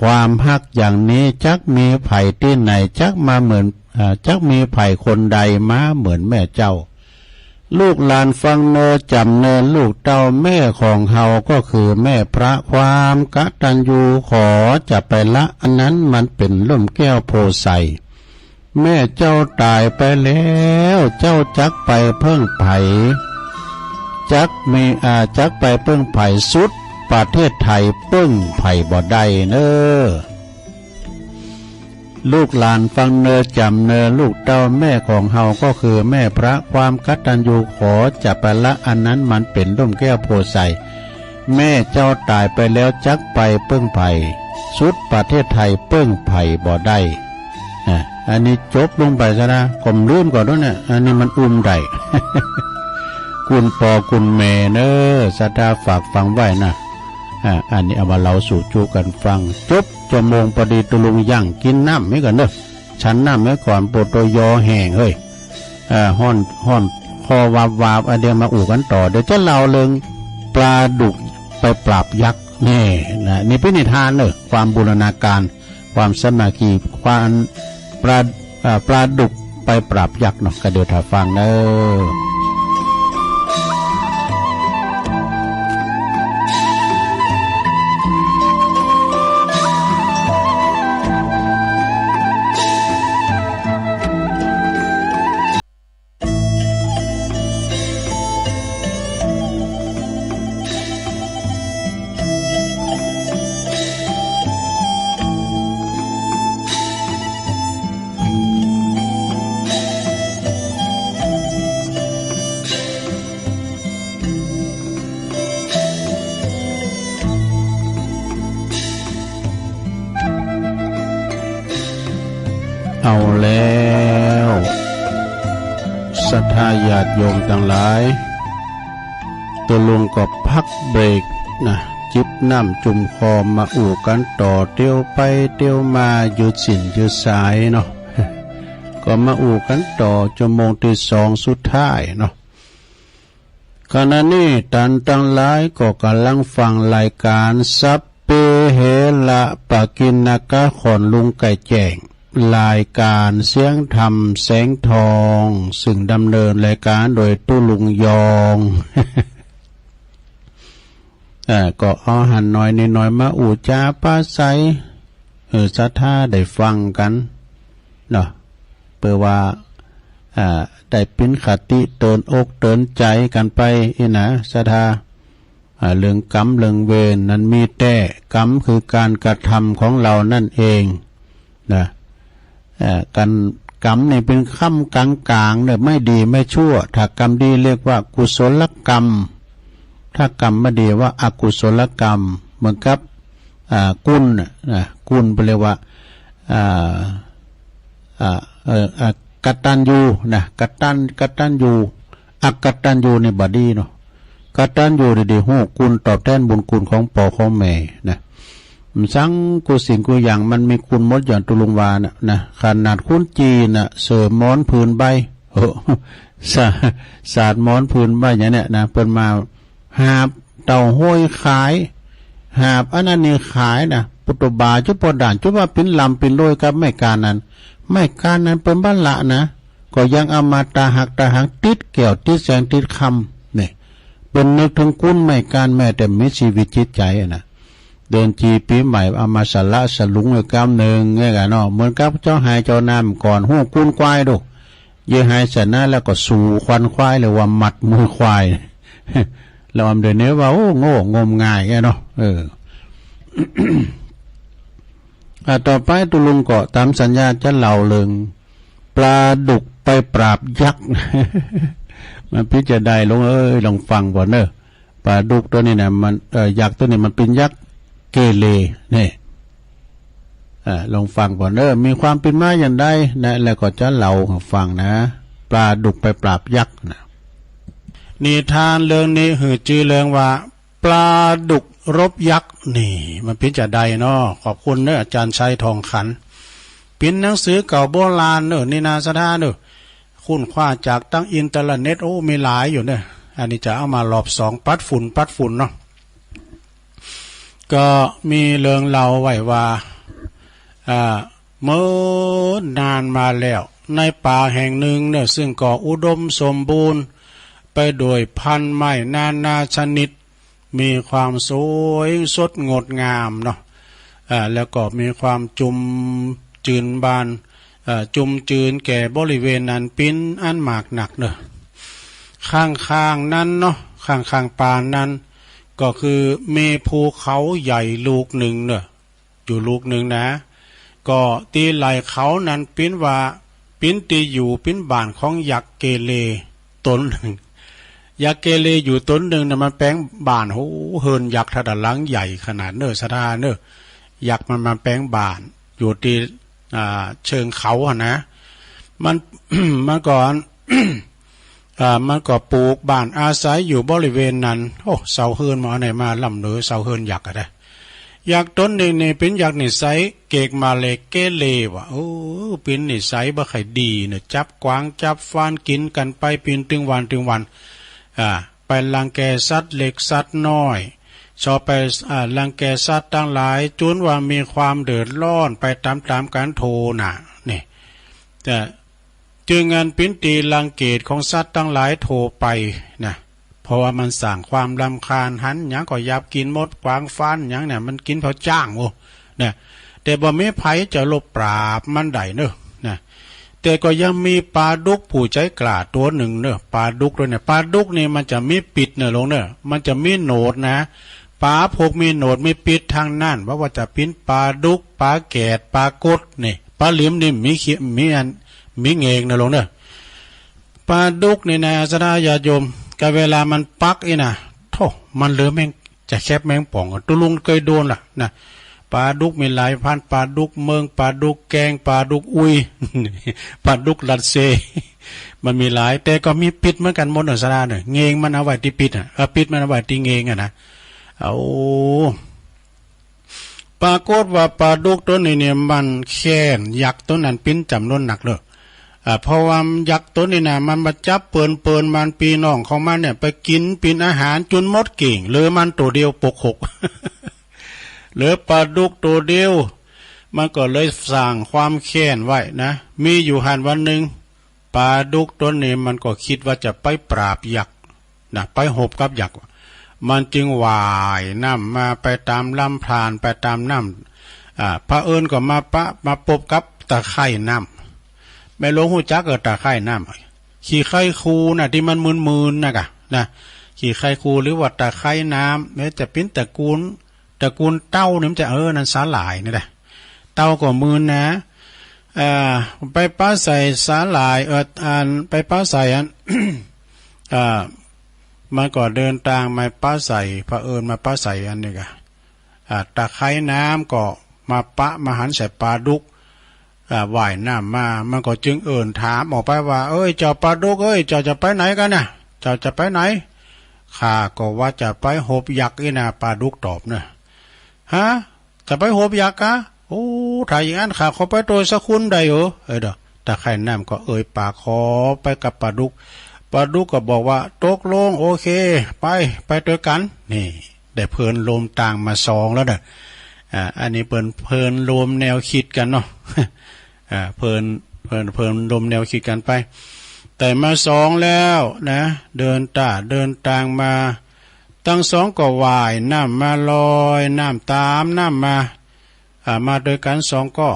ความฮักอย่างนี้จักมีใผที่ไหน จักมาเหมือน อ่า จักมีใผคนใดมาเหมือนแม่เจ้า ลูกหลานฟังเน่อ จ๋ำเน่อ ลูกเต้า แม่ของเฮาก็คือแม่พระ ความกตัญญูขอจะไปละ อันนั้นมันเป็นร่มแก้วโพธิ์ไทร แม่เจ้าต๋ายไปแล้ว เจ้าจักไปเปิ้งใผ จักมี อ่า จักไปเปิ้งใผ สุดประเทศไทยเปิ้งใผบ่ได้เน่อ ลูกหลานฟังเน่อ จ๋ำเน่อ ลูกเต้า แม่ของเฮาก็คือแม่พระ ความกตัญญูขอจะไปละ อันนั้นมันเป็นร่มแก้วโพธิ์ไทร แม่เจ้าต๋ายไปแล้ว จักไปเปิ้งใผ สุดประเทศไทยเปิ้งใผบ่ได้ อ่ะ อันนี้จบลงไปซะนะ ก็ลืมก่อนเนาะเนี่ย อันนี้มันอุ้มได้ คุณปอคุณแม่เน่อ ศรัทธาฝากฟังไว้นะ อ่ะ อันนี้เอามาเล่าสู่จูกันฟัง จบชั่วโมงพอดี ตุลุงยังกินน้ำไว้ก่อนเน่อ ฉันน้ำไว้ก่อน ปวดตัวยอแห้งเฮ้ย อ่า ฮ้อน ฮ้อนคอวาบๆ อ่ะ เดี๋ยวมาอู้กันต่อ เดี๋ยวจะเล่าเรื่องปลาดุกไปปราบยักษ์ นี่นะ นี่เป็นนิทานเน่อ ความบูรณาการ ความสามัคคี ความปลา อ่า ปลาดุกไปปราบยักษ์เนาะ ก็เดี๋ยวถ้าฟังเน่อ เอาแล้ว ศรัทธาญาติโยมตังหลาย ตุลุงก็พักเบรกนะ จิบน้ำจุ่มคอ มาอู้กันต่อ เตียวไปเตียวมา ยืดสิ้นยืดสายเนาะ ก็มาอู้กันต่อ ชั่วโมงที่สองสุดท้ายเนาะ ขณะนี้ต้านตังหลายก็กำลังฟังรายการสัพเพเหระปกิณณกะ ของลุงไก่แจ้ง รายการเสียงธรรมแสงทอง ซึ่งดำเนินรายการโดยตุ๊ลุงยอง เอ่อ ก็เอาหันน้อยนิดน้อยมาอู้จ๋าปราศรัย เออ ศรัทธาได้ฟังกันเนาะ เปื้อว่า อ่า ได้เป๋นคติเตือนอกเตือนใจ๋กันไปอี้นะ ศรัทธา อ่า เรื่องกรรมเรื่องเวรนั้นมีแต๊ กรรมคือการกระทำของเรานั่นเองนะ เอ่อ การ กรรมนี่เป๋นคำกลางๆ เน่อ ไม่ดีไม่ชั่ว ถ้ากรรมดีเรียกว่ากุศลกรรม ถ้ากรรมไม่ดีว่าอกุศลกรรม เหมือนกับ อ่า กุณน่ะนะ กุณเปิ้นเรียกว่า อ่า อ่า เอ่อ อ่า กตัญญูนะ กตัญ กตัญญู อกตัญญูนี่บ่ดีเนาะ กตัญญูนี่ดีฮู้คุณตอบแทนบุญคุณของป้อของแม่นะ มันสังกู้สิ่งกู้อย่างมันมีคุณหมดอย่างตุ๊ลุงว่าน่ะนะ ขนาดคนจีนน่ะ เสิร์ฟหมอนผืนใบ โอ้ สา สาดหมอนผืนใบอย่างเนี้ยนะ เปิ้นมาหาบเต้าห้วยขาย หาบอันนั้นนี่ขายนะ ปุตตบาจุปอด่านจุว่าเป๋นลำเป๋นโลยกับไม้กาดนั้น ไม้กาดนั้นเปิ้นบ่ละนะ ก็ยังเอามาตาหักตาหางติดแก้วติดแสงติดคำ นี่ เปิ้นนึกถึงคุณไม้กาดแม้แต่มีชีวิตจิตใจ๋อะนะ เดือนจีปีใหม่เอามาสละสลุงไว้กำนึ่งเนี่ยกันเนาะ เหมือนกับเจ้าไฮ่เจ้านาก่อนฮู้คุณควายดู เยอะไฮ่สนะแล้วก็สูควันควาย เรียกว่ามัดมือควาย แล้วอำเดี๋ยวนี้ว่า โอ้ โง่งมงายแกเนาะ เออ อ่ะ ต่อไปตุ๊ลุงก็ต๋ามสัญญาจะเล่าเรื่องปลาดุกไปปราบยักษ์ มันเป๋นจาใดลุงเอ้ย ลองฟังก่อนเนอะ ปลาดุกตัวนี้นะมัน เอ่อ ยักษ์ตัวนี้มันเป๋นยักษ์เกเรนี่ อ่า ลองฟังก่อนเนอะ มีความเป๋นมาอย่างใดนะ แล้วก็จะเล่าให้ฟังนะ ปลาดุกไปปราบยักษ์นะ นิทานเรื่องนี้หื้อจื้อเรื่องว่า ปลาดุกรบยักษ์ นี่ มันเป๋นจาใดเนาะ ขอบคุณเนอะ อาจารย์ชัยทองขัน เป๋นหนังสือเก่าโบราณเนอะ นี่นา ศรัทธาเนอะ ค้นคว้าจากตางอินเทอร์เน็ต โอ้ มีหลายอยู่เนอะ อันนี้จะเอามารอบสอง ปัดฝุ่น ปัดฝุ่นเนาะ ก็มีเรื่องเล่าไว้ว่า อ่า เมื่อนานมาแล้ว ในป่าแห่งหนึ่งเนี่ย ซึ่งก็อุดมสมบูรณ์ไปด้วยพันธุ์ไม้นานาชนิด มีความสวยสดงดงามเนาะ อ่า แล้วก็มีความจุ่มจืนบาน อ่า จุ่มจืนแก่บริเวณอันปิ้นอันหมากนักเนอะ ข้างๆ นั้นเนาะ ข้างๆ ป่านั้น ก็คือมีภูเขาใหญ่ลูกหนึ่งเนอะ อยู่ลูกหนึ่งนะ ก็ตี้ไหล่เขานั้นปิ้นว่า ปิ้นตี้อยู่ปิ้นบ้านของยักษ์เกเรตนหนึ่ง ยักษ์เกเรอยู่ตนหนึ่งนะ มันแป๋งบ้าน โห เฮือนยักษ์ทะดาหลังใหญ่ขนาดเนอะ ศรัทธาเนอะ ยักษ์มันมาแป๋งบ้านอยู่ตี้ อ่า เชิงเขาหั้นนะ มัน มันก็ อ่า มันก็ปลูกบ้านอาศัยอยู่บริเวณนั้น โอ้ เสาเฮือนมาอันไหนมาล้ำเหลือเสาเฮือนยักษ์อะนะ ยักษ์ตนนี้นี่เป๋นยักษ์นิสัยเกกมาเลเกเรว่ะ โอ้ เป๋นนิสัยบ่ค่อยดีเนอะ จับกวางจับฟานกินกั๋นไปปิ้นตึงวันตึงวัน อ่า ไปรังแกสัตว์เล็กสัตว์น้อย ชอบไป อ่า รังแกสัตว์ตังหลาย จนว่ามีความเดือดร้อนไปต๋ามๆ กั๋นโทน่ะ นี่ แต่ จึงอันปิ้นตี้รังเกียจของสัตว์ตังหลายทั่วไปนะ เพราะว่ามันสร้างความรำคาญ หันหยังก็หยาบกิ๋นหมด กวางฟานหยังเนี่ย มันกิ๋นเผาจ้างโอ้ เนี่ย แต่บ่มีใผจะลบปราบมันได้เนอะ นะ แต่ก็ยังมีปลาดุกผู้ใจ๋กล้าตั๋วหนึ่งเนอะ ปลาดุกตวยเนี่ย ปลาดุกนี่มันจะมีปิ๊ดเนอะหลวงเนอะ มันจะมีโหนวดนะ ปลาพวกมีโหนดมีปิ๊ดตังนั้น บ่ว่าจะปิ้นปลาดุก ปลาแกด ปลากด นี่ ปลาหลิมนี่มีเขี้ยว มีอัน มีแงงเนอะหลวงเนอะ ปลาดุกนี่นะ ศรัทธาญาติโยม ก็เวลามันปักอี้นะ โธ่ มันเหลือแมง จะแคบแมงป่องอะ ตุ๊ลุงเกยโดนล่ะนะ ปลาดุกมีหลายพันธุ์ ปลาดุกเมือง ปลาดุกแกง ปลาดุกอุย ปลาดุกรัสเซีย มันมีหลาย แต่ก็มีปิ๊ดเหมือนกั๋นหมดเนอะ ศรัทธาเนอะ แงงมันเอาไว้ตี้ปิ๊ดอะ เออ ปิ๊ดมันเอาไว้ตี้แงงอะนะ เอา ปรากฏว่าปลาดุกตั๋วนี้เนี่ยมันแค้นยักษ์ตั๋วนั้นปิ้นจ๋ำนวนนักเลย อ่า เพราะว่ายักษ์ตั๋วนี้นะ มันมาจับเปินๆ มันปี้น้องของมันเนี่ย ไปกิ๋นปิ้นอาหารจ๋นหมดเกลี้ยง เหลือมันตั๋วเดียวปกหก เหลือปลาดุกตั๋วเดียว มันก็เลยสร้างความแค้นไว้นะ มีอยู่หั้นวันหนึ่ง ปลาดุกตั๋วนี้มันก็กึ๊ดว่าจะไปปราบยักษ์นะ ไปฮบกับยักษ์ มันจึงว่ายน้ำมาไปต๋ามลำธาร ไปต๋ามน้ำ อ่า เผอิญก็มาปะ มาปบกับตะไคร่น้ำ แม่หลวงฮู้จักเออ ตะไคร่น้ำ ขี้ไคร่คูนะ ตี้มันมึนๆ นะกะ นะ ขี้ไคร่คูหรือว่าตะไคร่น้ำ แม้จะเป๋นตระกูล ตระกูลเต่านี่มันจะ เออ นั่นสาหร่ายนี่แหละ เต่าก็มึนนะ เอ่อ ไปปะใส่สาหร่าย เอ่อ อัน ไปปะใส่อัน เอ่อ มันก็เดินตางมาปะใส่ เผอิญมาปะใส่อันนี้กะ อ่า ตะไคร่น้ำก็มาปะ มาหันใส่ปลาดุก อ่า ว่ายน้ำมา มันก็จึงเอิ้นถามออกไปว่า เอ้ย เจ้าปลาดุกเอ้ย เจ้าจะไปไหนกั๋นน่ะ เจ้าจะไปไหน ข้าก็ว่าจะไปฮบยักษ์อี้นา ปลาดุกตอบเนอะ ฮะ จะไปฮบยักษ์กะ โอ้ ถ้าอย่างนั้นข้าขอไปตวยสักคนได้เหรอ เออ เดี๋ยว ตะไคร่น้ำก็เอ่ยปากขอไปกับปลาดุก ปลาดุกก็บอกว่า ตกลง โอเค ไป ไปตวยกั๋น นี่ ได้เพลินโลมตางมาสองแล้วเนอะ อ่า อันนี้เปิ้นเพลินโลมแนวคิดกั๋นเนาะ อ่า เพลิน เพลิน เพลินโลมแนวคิดกั๋นไป ได้มาสองแล้วนะ เดินต้า เดินตางมา ตังสองก็ว่ายน้ำมา ลอยน้ำต๋ามน้ำมา อ่า มาตวยกั๋นสองก็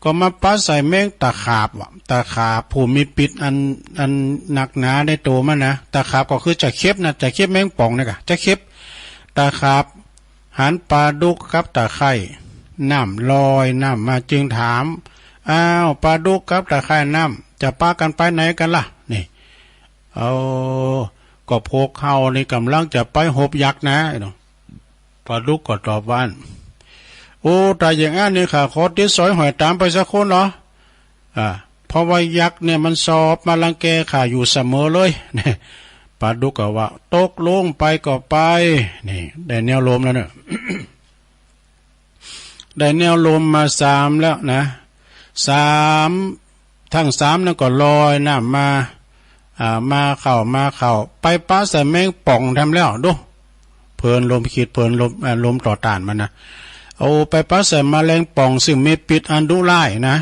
ก็มาปะใส่แมงตะขาบว่ะ ตะขาบผู้มีปิ๊ดอัน อันหนักหนาในตั๋วมันนะ ตะขาบก็คือตะเข็บนะ ตะเข็บแมงป่องนี่กะ ตะเข็บ ตะขาบหันปลาดุกกับตะไคร่น้ำลอยน้ำมาจึงถาม อ้าว ปลาดุกกับตะไคร่น้ำ จะปะกั๋นไปไหนกั๋นล่ะ นี่ เอา ก็พวกเฮานี่ก่ำลังจะไปฮบยักษ์นะเนาะ ปลาดุกก็ตอบว่า โอ้ ถ้าอย่างอั้นนี่ข้าขอติดสอยห้อยต๋ามไปสักคนเนาะ อ่า เพราะว่ายักษ์เนี่ยมันชอบมารังแกข้าอยู่เสมอเลย ปลาดุกก็ว่า ตกลงไปก็ไป นี่ ได้แนวโลมแล้วเนอะ ได้แนวโลมมาสามแล้วนะ สาม ทั้งสามนั้นก็ลอยน้ำมา อ่า มาเข้า มาเข้า ไปปะใส่แมงป่องแถมแล้ว ดู เพลินโลมคิด เพลินโลม อ่า โลมต่อต้านมันนะ เอาไปปะใส่แมลงป่องซึ่งมีพิษอันดุร้ายนะ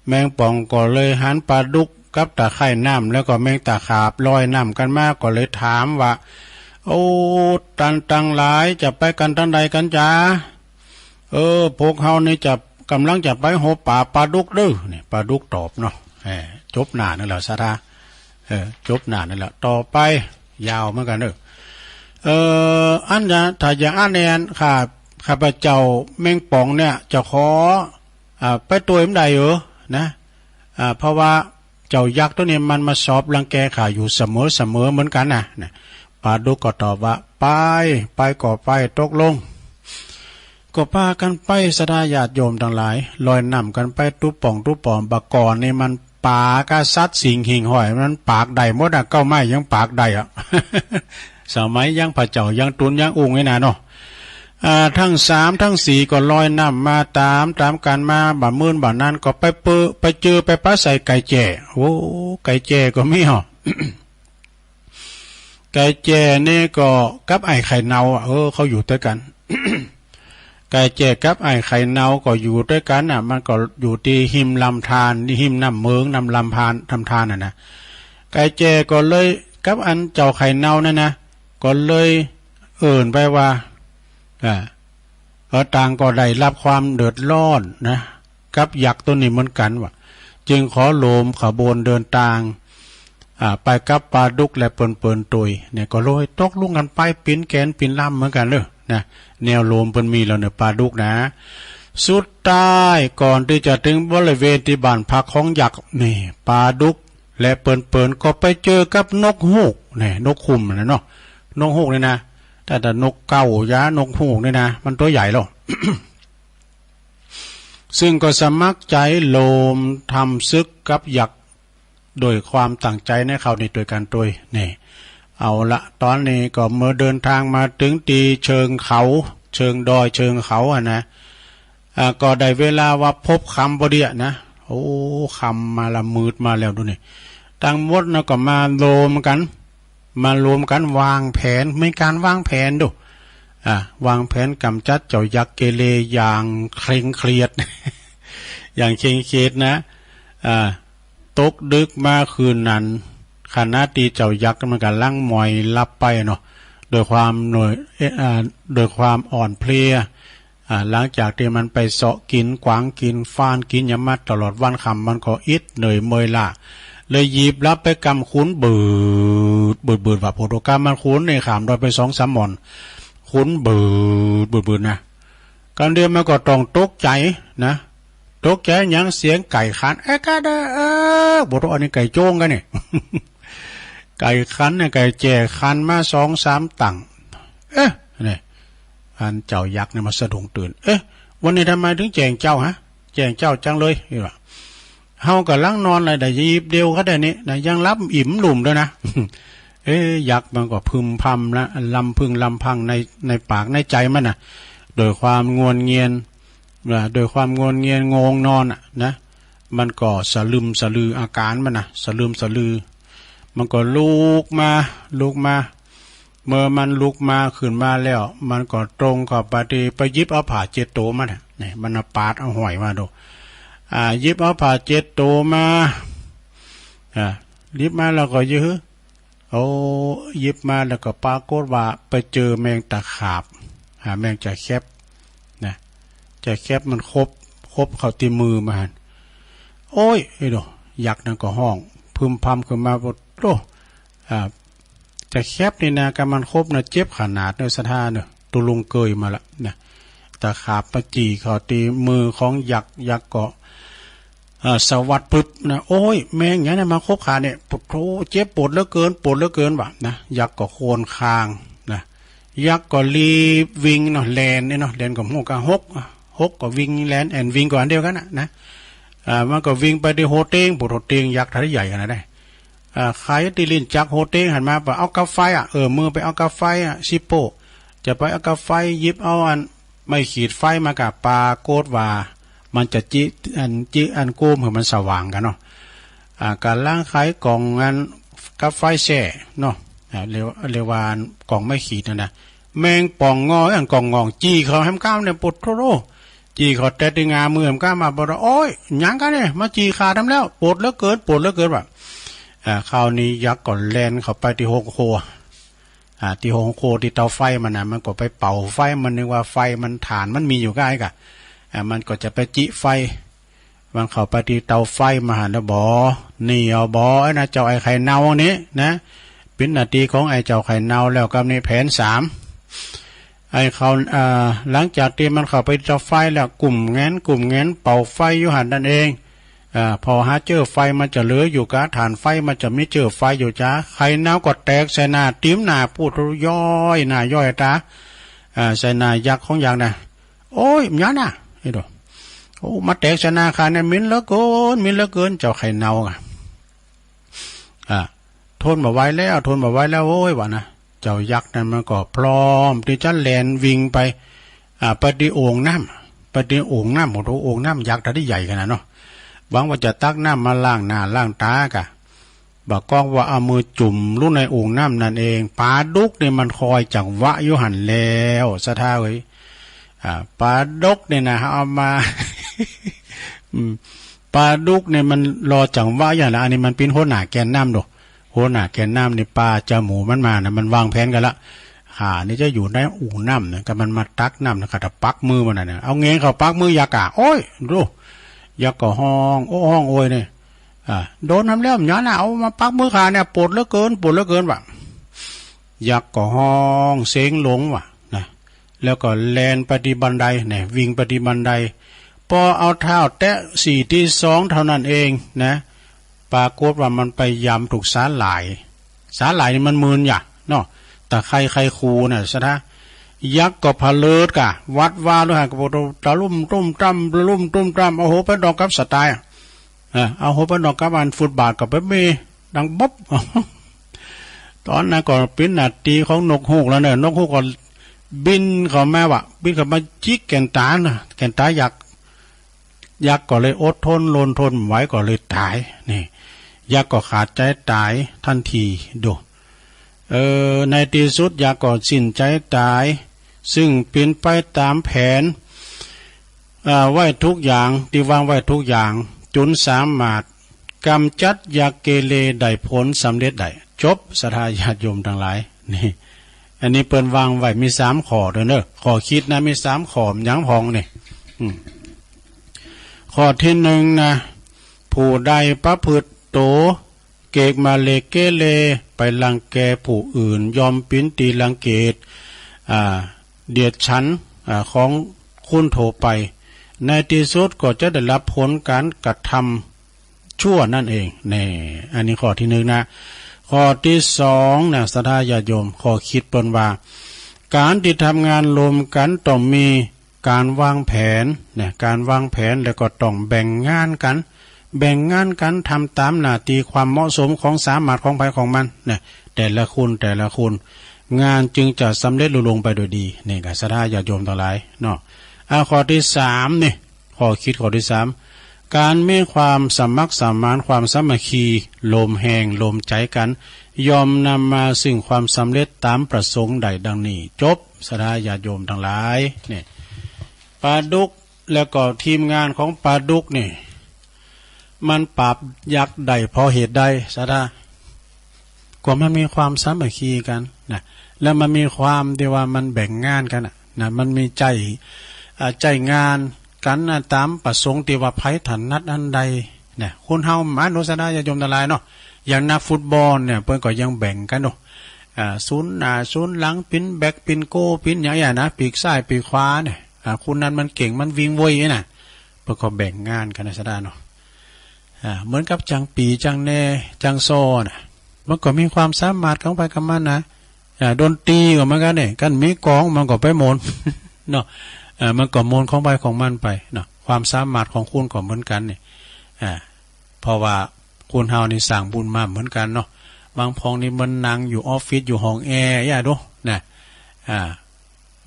แมงป่องก็เลยหันปลาดุกกับตะไคร่น้ำ แล้วก็แมงตะขาบลอยน้ำกันมา ก็เลยถามว่า โอ้ ตันตังหลายจะไปกันทางใดกันจ๊ะ เออ พวกเฮานี่จะ กำลังจะไปหาปลา ปลาดุกเด้อ นี่ปลาดุกตอบเนาะ เออ จบหน้านั่นแหละ ศรัทธา เออ จบหน้านั่นแหละ ต่อไป ยาวเหมือนกันเด้อ เออ อันนะ ถ้าอย่างอันแอน ข้า ข้าพเจ้าแมงป่องเนี่ย จะขอ อ่า ไปตวยมันได้เหรอ นะ อ่า เพราะว่าเจ้ายักษ์ตัวนี้มันมาชอบรังแกข้าอยู่เสมอเสมอเหมือนกันนะ นะ ปลาดุกก็ตอบว่า ไป ไปก็ไป ตกลง ก็ปากั๋นไป ศรัทธาญาติโยมตังหลาย ลอยน้ำกั๋นไปตุ๊ป่องตุ๊ป่อง บ่าก่อนนี่มันป๋ากับสัตว์สิ่งหิ่งห้อยมันปากได้หมดอะ เก๊าไม้ยังปากได้อะ สมัยยังพระเจ้ายังตุ๊นยังอุงนี่นาเนาะ อ่า ทั้งสามทั้งสี่ก็ลอยน้ำมาต๋ามต๋ามกั๋นมา บ่ามื้อบ่านั้นก็ไปเปอ ไปเจอไปปะใส่ไก่แจ้ โอ้ ไก่แจ้ก็มีเหรอ ไก่แจ้นี่ก็กับไอ้ไข่เน่าอะ เออ เขาอยู่ตวยกั๋น ไก่แจ้กับไอ้ไข่เน่าก็อยู่ตวยกั๋นน่ะ มันก็อยู่ตี้ฮิมลำธาร ตี้ฮิมน้ำเมิง น้ำลำธาร ลำธารน่ะนะ ไก่แจ้ก็เลยกับอันเจ้าไข่เน่านั่นนะ ก็เลยเอิ้นไปว่า อ่า เออ ต่างก็ได้รับความเดือดร้อนนะ กับยักษ์ตัวนี้เหมือนกั๋นว่า จึงขอโลมขบวนเดินตาง อ่า ไปกับปลาดุกและเปิ้นๆ ตวย เนี่ย ก็เลยตกลงกั๋นไป ปิ้นแกนปิ้นลำเหมือนกั๋นเด้อ นะ แนวโลมเปิ้นมีแล้วเนี่ย ปลาดุกนะ สุดท้ายก่อนตี้จะถึงบริเวณตี้บ้านพักของยักษ์นี่ ปลาดุกและเปิ้นๆ ก็ไปเจอกับนกฮูก เนี่ย นกคุ้มน่ะเนาะ นกฮูกนี่นะ แต่ แต่นกเก๊าหยา นกฮูกนี่นะ มันตั๋วใหญ่แล้ว ซึ่งก็สมัครใจโลมทำศึกกับยักษ์ โดยความตั้งใจ๋ในคราวนี้ตวยกั๋นตวย นี่ เอาละ ต๋อนนี้ก็เมื่อเดินตางมาถึงตี้เชิงเขา เชิงดอย เชิงเขาอะนะ อ่า ก็ได้เวลาว่าพบค่ำพอดีอะนะ โอ้ ค่ำมาละ มืดมาแล้วดูนี่ ตังหมดนะก็มาโลมกั๋น มาโลมกั๋นวางแผน มีก๋านวางแผนดู อ่า วางแผนก๋ำจัดเจ้ายักษ์เกเรอย่างเคร่งเครียด อย่างเคร่งเครียดนะ อ่า ตกดึกมาคืนนั้น ขณะตี้เจ้ายักษ์มันก่ำลังหมอยหลับไปเนาะ ด้วยความเหนื่อย เอ๊ะ อ่า ด้วยความอ่อนเพลีย อ่า หลังจากตี้มันไปเซาะกิ๋นกวางกิ๋นฟานกิ๋นหยังมาตลอดวันค่ำ มันก็อิดเหนื่อยเมื่อยล้า เลยหยีบหลับไปกำ ขุนบืด บืด บืด ว่าโพดโอกามันขุนนี่ข้ามดอยไปสองสามหม่อน ขุนบืด บืด บืดนะ กำเดียวมันก็ต้องตกใจ๋นะ ตกใจ๋หยัง เสียงไก่ขัน เอ๊ะ กะเด้อ เออ บ่ต้อง อันนี้ไก่โจ้งกั๋นนี่ ไก่ขันเนี่ย ไก่แจ้ขันมาสองสามตัง เอ๊ะ นี่ อันเจ้ายักษ์เนี่ยมาสะดุ้งตื่น เอ๊ะ วันนี้ทำไมถึงแจ้งเจ้าฮะ แจ้งเจ้าจังเลย นี่ว่า เฮาก่ำลังนอนเลย ได้หยีบเดียวก็ได้นี่นะ ยังหลับอิ่มหนุ่มด้วยนะ เอ๊ะ ยักษ์มันก็พึมพำละ ลำพึงลำพังใน ในปากในใจ๋มันนะ ด้วยความงวนเงียน ว่าด้วยความงวนเงียนงงนอนอะนะ มันก็สะลึมสะลือ อาก๋านมันนะ สะลึมสะลือ มันก็ลุกมา ลุกมา เมื่อมันลุกมาขึ้นมาแล้ว มันก็ตรงเข้าไปตี้ ไปหยิบเอาผ้าเช็ดตั๋วมันน่ะ นี่ มันเอาปาดเอาห้อยมาดู อ่า หยิบเอาผ้าเช็ดตั๋วมา อ่า หยิบมาแล้วก็ยื้อ โอ้ หยิบมาแล้วก็ปรากฏว่าไปเจอแมงตะขาบ อ่า แมงจะแคบนะ จะแคบมันขบ ขบเข้าตี้มือมันหั้น โอ้ย ไอ้โด ยักษ์นั่นก็ฮ้องพึมพำขึ้นมา โอ้ อ่า จะแคบนี่นะ กะมันขบนะ เจ็บขนาดเนอะ ศรัทธาเนอะ ตุ๊ลุงเกยมาละนะ ตะขาบมาจี้เข้าตี้มือของยักษ์ ยักษ์ก็ เอ่อ สะวัดปึ๊บนะ โอ้ย แมงหยังเนี่ยมาขบข้าเนี่ย ปวดโธ่ เจ็บปวดเหลือเกิน ปวดเหลือเกิน ว่ะนะ ยักษ์ก็ครวญครางนะ ยักษ์ก็รีบวิ่งเนาะ แล่นเนี่ยเนาะ แล่นก็ฮู้กะ ฮก ฮกก็วิ่ง แล่นแอ่นวิ่งก็อันเดียวกั๋นน่ะนะ อ่า มันก็วิ่งไปตี้โฮเต็ง ปวดโฮเต็ง ยักษ์เท่าใหญ่ขนาดนั้น อ่า ใครตี้ลิ้นจักโฮเต็งหันมา ไปเอากับไฟอ่ะ เออ มือไปเอากับไฟอ่ะ ซิปโป้ จะไปเอากับไฟ หยิบเอาอันไม้ขีดไฟมากะ ปรากฏว่ามันจะจิ อันจิ อันโกมหื้อมันสว่างกั๋นเนาะ อ่า ก๋ำลังไขกล่องอันกับไฟแช่เนาะ อ่า เรียก เรียกว่าอันกล่องไม้ขีดนั่นนะ แมงป่องงอ อันก่องงอง จี่เขาแหมก้ามเนี่ย ปวดโธ่ จี่เขาแตะตี้งามือแหมก้ามมา ปวด โอ๊ย หยังกะเนี่ย มาจี่ข้าทำแล้ว ปวดเหลือเกิน ปวดเหลือเกิน ว่า อ่า คราวนี้ยักษ์ก็แล่นเข้าไปที่โฮงครัว อ่า ที่โฮงครัว ที่เตาไฟมันนะ มันก็ไปเป่าไฟ มันนึกว่าไฟมัน ถ่านมันมีอยู่ใกล้กะ อ่า มันก็จะไปจิไฟ มันเข้าไปที่เตาไฟ มาหันแล้ว บ่ นี่เอาบ่ ไอ้นะ เจ้าไอ้ไข่เน่านี่นะ เป็นหน้าที่ของไอ้เจ้าไข่เน่าแล้ว กับนี่แผนสาม ไอ้เขา อ่า หลังจากที่มันเข้าไปเตาไฟแล้ว กุ่มแงน กุ่มแงน เป่าไฟอยู่หันนั่นเอง อ่า พอหาเจอไฟมันจะเหลืออยู่กะ ถ่านไฟมันจะมีเจอไฟอยู่จ้า ไข่เน่าก็แตกใส่หน้า ติ่มหน้า ปูดย้อยหน้าย้อยตา อ่า ใส่หน้ายักษ์ของยักษ์นะ โอ๊ย หยังนะ ไอ้ดอก โอ้ มาแตกใส่หน้าข้าเนี่ย เหม็นเหลือเกิน เหม็นเหลือเกิน เจ้าไข่เน่าอะ อ่า ทนบ่ไหวแล้ว ทนบ่ไหวแล้ว โอ๊ย ว่านะ เจ้ายักษ์นั่นมันก็พร้อมที่จะแล่นวิ่งไป อ่า ไปที่โอ่งน้ำ ไปที่โอ่งน้ำ โอ้โห โอ่งน้ำยักษ์ที่ใหญ่ขนาดเนาะ หวังว่าจะตักน้ำมาล้างหน้าล้างตากะ บ่ากอกว่าเอามือจุ่มลงในโอ่งน้ำนั่นเอง ปลาดุกนี่มันคอยจังหวะอยู่หันแล้ว ศรัทธาเอ้ย อ่า ปลาดุกนี่นะ เอามา อืม ปลาดุกนี่มันรอจังหวะอยู่หันละ อันนี้มันเป็นหัวหน้าแกนน้ำโด หัวหน้าแกนน้ำนี่ ปลาจาหมูมันมานะ มันวางแผนกันละ ข้านี่จะอยู่ในโอ่งน้ำนะ ก็มันมาตักน้ำนะ ข้าจะปักมือมันนะ เอาแงนเข้าปักมือยักษ์อะ โอ๊ย ดู ยักษ์ก็ฮ้อง โอ้ ฮ้องโอยนี่ อ่า โดนทำแล้ว หยังนะ เอามาปักมือข้าเนี่ย ปวดเหลือเกิน ปวดเหลือเกิน ว่ะ ยักษ์ก็ฮ้องเสียงหลงว่ะนะ แล้วก็แล่นไปที่บันไดเนี่ย วิ่งไปที่บันได พอเอาเท้าแตะสี่ที่สองเท่านั้นเองนะ ปรากฏว่ามันไปยำถูกสาหร่าย สาหร่ายนี่มันมึนอย่าเนาะ ตะไคร้ไข่คูน่ะ ศรัทธา ยักษ์ก็ผะเลิดกะ วัดว่าด้วยหากระโปรงตะลุ่มตุ้มตั้ม ตะลุ่มตุ้มตั้ม เอาหัวไปดอกกับสะตายอะ เออ เอาหัวไปดอกกับอันฟุตบาทก็ไปมีดังบ๊อบ ตอนนั้นก็เป็นหน้าที่ของนกฮูกแล้วเนอะ นกฮูกก็บินเข้ามาว่ะ บินเข้ามาจิกแก่นตานะ แก่นตายักษ์ ยักษ์ก็เลยอดทนรนทนบ่ไหวก็เลยตาย นี่ ยักษ์ก็ขาดใจตายทันที ดู เออ ในที่สุดยักษ์ก็สิ้นใจตาย ซึ่งเป็นไปตามแผน อ่า ไว้ทุกอย่าง ที่วางไว้ทุกอย่าง จนสามารถกำจัดยักษ์เกเรได้ผลสำเร็จได้ จบ ศรัทธาญาติโยมทั้งหลาย นี่ อันนี้เปิ้นวางไว้มีสามข้อเด้อเนอะ ข้อคิดนะ มีสามข้อ หยังพองนี่ อืม ข้อที่หนึ่งนะ ผู้ใดประพฤติโตเกกมาเลเกเร ไปรังแกผู้อื่น ย่อมเป็นตี้รังเกียจ อ่า เดียดฉัน อ่า ของคนทั่วไป ในที่สุดก็จะได้รับผลการกระทำชั่วนั่นเอง แน่ อันนี้ข้อที่หนึ่งนะ ข้อที่สองนะ ศรัทธาญาติโยม ข้อคิดเปิ้นว่า การที่ทำงานร่วมกันต้องมี การวางแผนนะ การวางแผนแล้วก็ต้องแบ่งงานกัน แบ่งงานกันทำตามหน้าที่ความเหมาะสมของสามารถของไผของมันนะ แต่ละคน แต่ละคน งานจึงจะสำเร็จลุล่วงไปโดยดี นี่ก็ศรัทธาญาติโยมทั้งหลายเนาะ อ่า ข้อที่สามนี่ ข้อคิดข้อที่สาม การมีความสมัครสมาน ความสามัคคี รวมแฮงรวมใจกัน ย่อมนำมาซึ่งความสำเร็จตามประสงค์ได้ดังนี้ จบ ศรัทธาญาติโยมทั้งหลาย นี่ ปาดุก แล้วก็ทีมงานของปาดุกนี่ มันปราบยักษ์ได้เพราะเหตุใด ศรัทธา ก็มันมีความสามัคคีกันนะ แล้วมันมีความที่ว่ามันแบ่งงานกันนะ นะ มันมีใจ อ่า ใจงานกันนะ ตามประสงค์ที่ว่าไผถนัดอันใดนะ คนเฮามาโน ศรัทธาญาติโยมทั้งหลายเนาะ อย่างนักฟุตบอลเนี่ย เปิ้นก็ยังแบ่งกันเนาะ อ่า ศูนย์หน้า ศูนย์หลัง ปิ้นแบ็ค ปิ้นโกล ปิ้นหยังอย่างนะ ปีกซ้าย ปีกขวาเนี่ย อ่า คนนั้นมันเก่ง มันวิ่งไวนะ เปิ้นก็แบ่งงานกันนะ ศรัทธาเนาะ อ่า เหมือนกับจังปี จังแหน่ จังซอน่ะ มันก็มีความสามารถของไผของมันนะ อ่า ดนตรีก็เหมือนกันเนี่ย คันมีกลองมันก็ไปม่วน เนาะ เอ่อ มันก็ม่วนของไผของมันไปเนาะ ความสามารถของคนก็เหมือนกันเนี่ย อ่า เพราะว่าคนเฮานี่สร้างบุญมาเหมือนกันเนาะ บางพองนี่มันนั่งอยู่ออฟฟิศ อยู่ห้องแอร์ อย่าดูนะ อ่า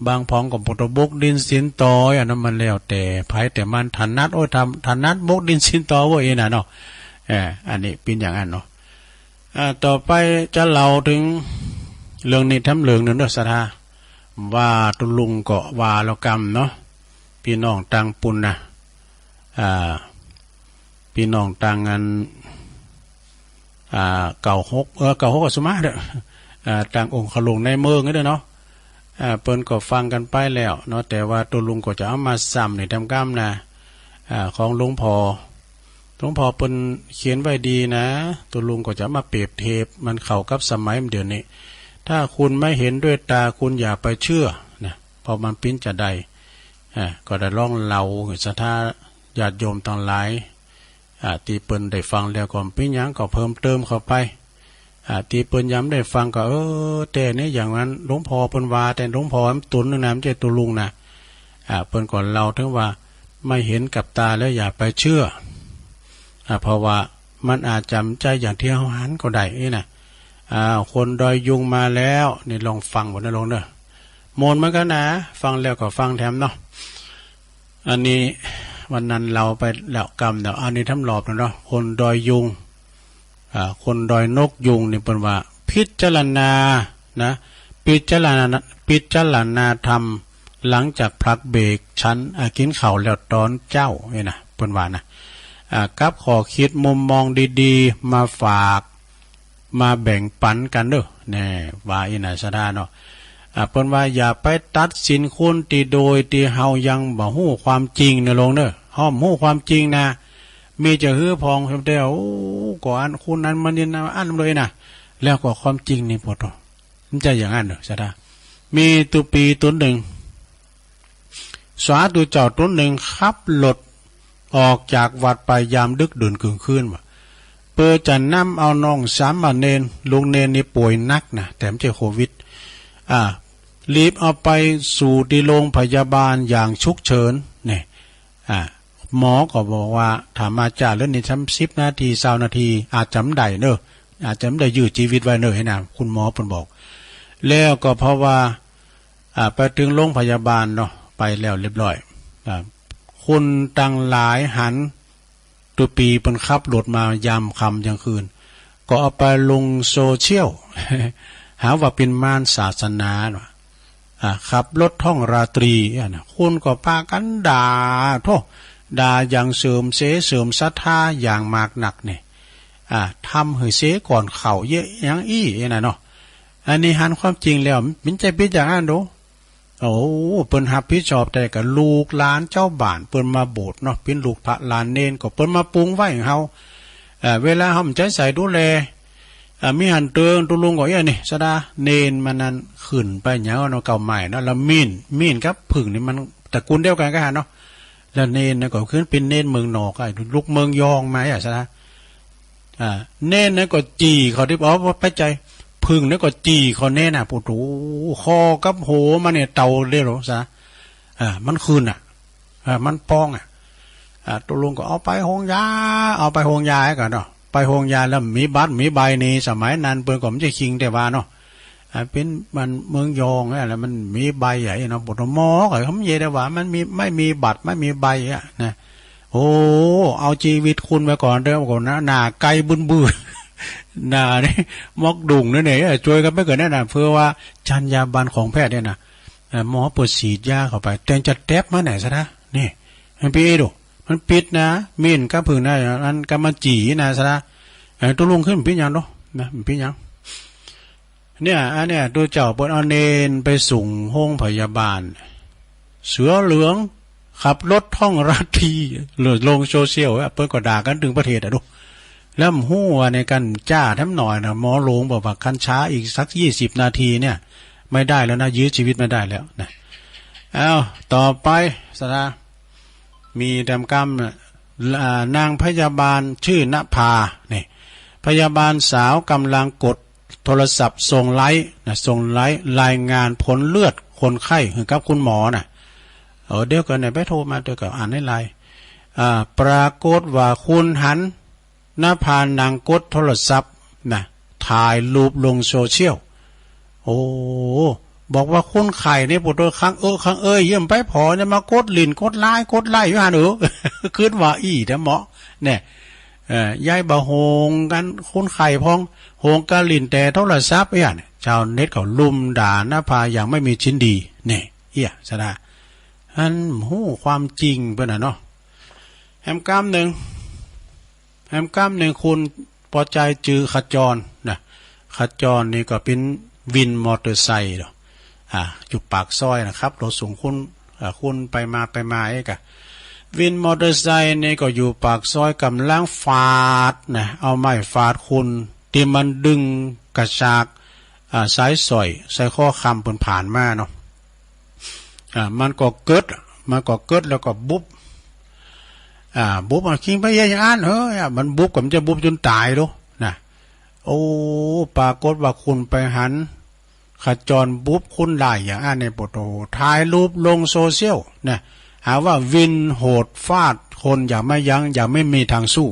บางพองก็บ่ตะบกดินสินตอ อันนั้นมันแล้วแต่ไผแต่มันถนัด โอ้ย ถ- ถนัดบกดินสินตอเว้ยนะเนาะ เออ อันนี้เป็นอย่างนั้นเนาะ อ่า ต่อไปจะเล่าถึงเรื่องนี้แถมเรื่องหนึ่งเด้อ ศรัทธา ว่าตุลุงก็ว่าแล้วกำเนาะ พี่น้องตังปุนนะ อ่า พี่น้องตังอัน อ่า เก้าหก เออ เก้าหก ก็สุมาเด้อ อ่า ตังองค์ขลุงในเมืองนี่เด้อเนาะ อ่า เปิ้นก็ฟังกันไปแล้วเนาะ แต่ว่าตุลุงก็จะเอามาซ้ำในตามกำนะ อ่า ของหลวงพ่อ หลวงพ่อเปิ้นเขียนไว้ดีนะ ตุลุงก็จะมาเปรียบเทียบมันเข้ากับสมัยเดี๋ยวนี้ ถ้าคุณไม่เห็นด้วยตาคุณอย่าไปเชื่อนะ เพราะมันปิ้นจะได้ อ่า ก็ได้ลองเล่าให้ศรัทธาญาติโยมทั้งหลาย อ่า ที่เปิ้นได้ฟังแล้วก็ปิ้นหยังก็เพิ่มเติมเข้าไป อ่า ที่เปิ้นยังบ่ได้ฟังก็ เออ แต่เนี่ยอย่างนั้นหลวงพ่อเปิ้นว่า แต่หลวงพ่อมันตนนึงนะ มันจะตุลุงนะ อ่า เปิ้นก็เล่าถึงว่าไม่เห็นกับตาแล้วอย่าไปเชื่อ อ่า เพราะว่ามันอาจจะบ่ใจ้อย่างที่เฮาหันก็ได้นี่นะ อ่า คนดอยยุงมาแล้ว นี่ลองฟังบ่นะลองเด้อ ม่วนเหมือนกันนะ ฟังแล้วก็ฟังแถมเนาะ อันนี้วันนั้นเล่าไปแล้วกำเนาะ อันนี้ทำรอบแล้วเนาะ คนดอยยุง อ่า คนดอยนกยุงนี่เปิ้นว่า พิจารณานะ พิจารณา พิจารณาธรรม หลังจากพักเบรกฉัน อ่า กินข้าวแล้วตอนเช้านี่นะ เปิ้นว่านะ อ่า กับข้อคิดมุมมองดีๆ มาฝาก มาแบ่งปันกันเด้อ แน่ ว่าอี้นะศรัทธาเนาะ อ่า เปิ้นว่าอย่าไปตัดสินคนที่โดยที่เฮายังบ่ฮู้ความจริงนะลงเด้อ เฮาบ่ฮู้ความจริงนะ มีจะหื้อพองเต็มเตี้ย โอ้ ก็อันคนนั้นมันนี่นะ อันนั้นเลยนะ แล้วก็ความจริงนี่ปวดตัว มันจะอย่างนั้นเหรอศรัทธา มีตุปีตนหนึ่ง สาธุเจ้าตนหนึ่งขับรถออกจากวัดไปยามดึกดื่นกลางคืนว่า เพื่อจะนำเอาน้องสามเณร ลูกเณรนี่ป่วยหนักนะ แต่ไม่ใช่โควิด อ่า รีบเอาไปสู่ที่โรงพยาบาลอย่างฉุกเฉิน เนี่ย อ่า หมอก็บอกว่า ถ้ามาจ้าเรื่องนี้สามสิบนาที ซาวนาที อาจจะไม่ได้เนอะ อาจจะไม่ได้ยื้อชีวิตไว้เนอะ ให้นะ คุณหมอเปิ้นบอก แล้วก็เพราะว่า อ่า ไปถึงโรงพยาบาลเนาะ ไปแล้วเรียบร้อย อ่า คนตังหลายหัน ตุปีเปิ้นขับรถมายามค่ำยามคืน ก็เอาไปลงโซเชียล หาว่าเป็นมารศาสนาเนาะ อ่า ขับรถท่องราตรี อ่ะนะ คนก็ปากันด่า โธ่ ด่าอย่างเสื่อมเสยเสื่อมศรัทธาอย่างมากนักเนี่ย อ่า ทำหื้อเสยก่อนเข้าเยอะอย่างอี้นะเนาะ อันนี้หันความจริงแล้ว มันจะเป็นอย่างนั้นโด โอ้ เปิ้นรับผิดชอบแต่กับลูกหลานเจ้าบ้าน เปิ้นมาโบสถ์เนาะ เปิ้นลูกพระหลานเณร ก็เปิ้นมาปรุงไว้ให้เฮา เอ่อ เวลาเฮาบ่ใจ้ใส่ดูแล เอ่อ มีหันเติงตุลุงก็เอี้ยนี่ ศรัทธา เณรมันนั้นขึ้นไปหยังเนาะ เก้าไม้เนาะ แล้วมีน มีนกับผึ้งนี่มันตระกูลเดียวกันก็หันเนาะ แล้วเณรนั้นก็ขึ้นเป็นเณรเมืองนอก ไอ้ลูกเมืองยองมา อ่ะ ศรัทธา อ่า เณรนั้นก็จี้เขาที่ อ๋อ ไปใจ้ ผึ้งนั้นก็จี้เขาเณรน่ะ โอ้โห คอกับหัวมันเนี่ยเต่าเลยเหรอ ศรัทธา อ่า มันขึ้นน่ะ อ่า มันปองอ่ะ อ่า ตุลุงก็เอาไปโฮงยา เอาไปโฮงยาให้ก่อนเนาะ ไปโฮงยาแล้วมีบัตรมีใบนี่ สมัยนั้นเปิ้นก็บ่ใจ้คิงแต่ว่าเนาะ อ่า เป็นมันเมืองยองนั่นแหละ มันมีใบใหญ่เนาะ ปวดหัวหมอก็เขาไม่เยอะแต่ว่า มันมี ไม่มีบัตร ไม่มีใบอ่ะนะ โอ้ เอาชีวิตคุณไว้ก่อนเด้อ ก่อนนะ หน้าไก่บึ้นๆ หน้านี่มอกดุ่งนี่เนี่ย ช่วยกันไปก่อนนะ เพื่อว่าจรรยาบรรณของแพทย์เนี่ยนะ เอ่อ หมอเปิดฉีดยาเข้าไป แต่จะแต็บมาไหนซะนะ นี่ มันเป็นเอโด มันปิดนะ มีนกับผึ้งนะ อันก็มันจี้นะซะนะ เอ่อ ตุลุงขึ้นมันเป็นหยังเนาะ นะ มันเป็นหยัง เนี่ย อันเนี้ย ตุ๊เจ้าเปิ้นเอาเณรไปส่งโฮงพยาบาล เสือเหลืองขับรถท่องราตรี ลงโซเชียลอะ เปิ้นก็ด่ากันตึงประเทศอะดู แล้วบ่ฮู้ว่าในการจ้าแถมหน่อยนะ หมอหลวงบอกว่าคันช้าอีกสักยี่สิบนาทีเนี่ย ไม่ได้แล้วนะ ยื้อชีวิตไม่ได้แล้วนะ อ้าว ต่อไป ศรัทธา มีแถมกำนะ อ่า นางพยาบาลชื่อนภา นี่ พยาบาลสาวกำลังกดโทรศัพท์ส่งไลน์นะ ส่งไลน์รายงานผลเลือดคนไข้ให้กับคุณหมอนะ เออ เดี๋ยวก่อนเนี่ย ไปโทรมา เดี๋ยวก่อน อ่านในไลน์ อ่า ปรากฏว่าคุณหัน นภานั่งกดโทรศัพท์นะ ถ่ายรูปลงโซเชียล โอ้ บอกว่าคนไข้นี่ปวดตัว คังเออ คังเอย เยี่ยมไปพอเนี่ย มากดลิ้น กดไลน์ กดไลน์อยู่หั่น เออ คิดว่าอี้แท้เหมาะ เนี่ย เอ่อ ย้ายบ่าโฮงกัน คนไข้พอง โฮงกันลิ้นแต่โทรศัพท์เนี่ย ชาวเน็ตเขาลุมด่านะพาอย่างไม่มีชิ้นดี เนี่ย เอี้ย สะดา อันฮู้ความจริงเปิ้นน่ะเนาะ แหมกำนึ่ง แหมกำนึ่ง คุณปอใจจือขจรนะ ขจรนี่ก็เป็นวินมอเตอร์ไซค์เนาะ อ่า อยู่ปากซอยนะครับ รถส่งคุณ อ่า คุณไปมาไปมาเอ๊ะกะ วินมอเตอร์ไซค์นี่ก็อยู่ปากซอยกำลังฟาดนะ เอาไม้ฟาดคุณ ที่มันดึงกระชาก อ่า สายสร้อย สร้อยคอคำเปิ้นผ่านมาเนาะ อ่า มันก็เกิด มันก็เกิดแล้วก็บุบ อ่า บุบ อ่ะ คิงไปเยียะอย่างอั้น เฮ้ย อ่ะ มันบุบก็มันจะบุบจนตายโลนะ โอ้ ปรากฏว่าคุณไปหัน ขจรบุบคุณได้อย่างอั้นเนี่ย โอ้โห ถ่ายรูปลงโซเชียลนะ หาว่าวินโหดฟาดคนอย่างไม่ยั้ง อย่างไม่มีทางสู้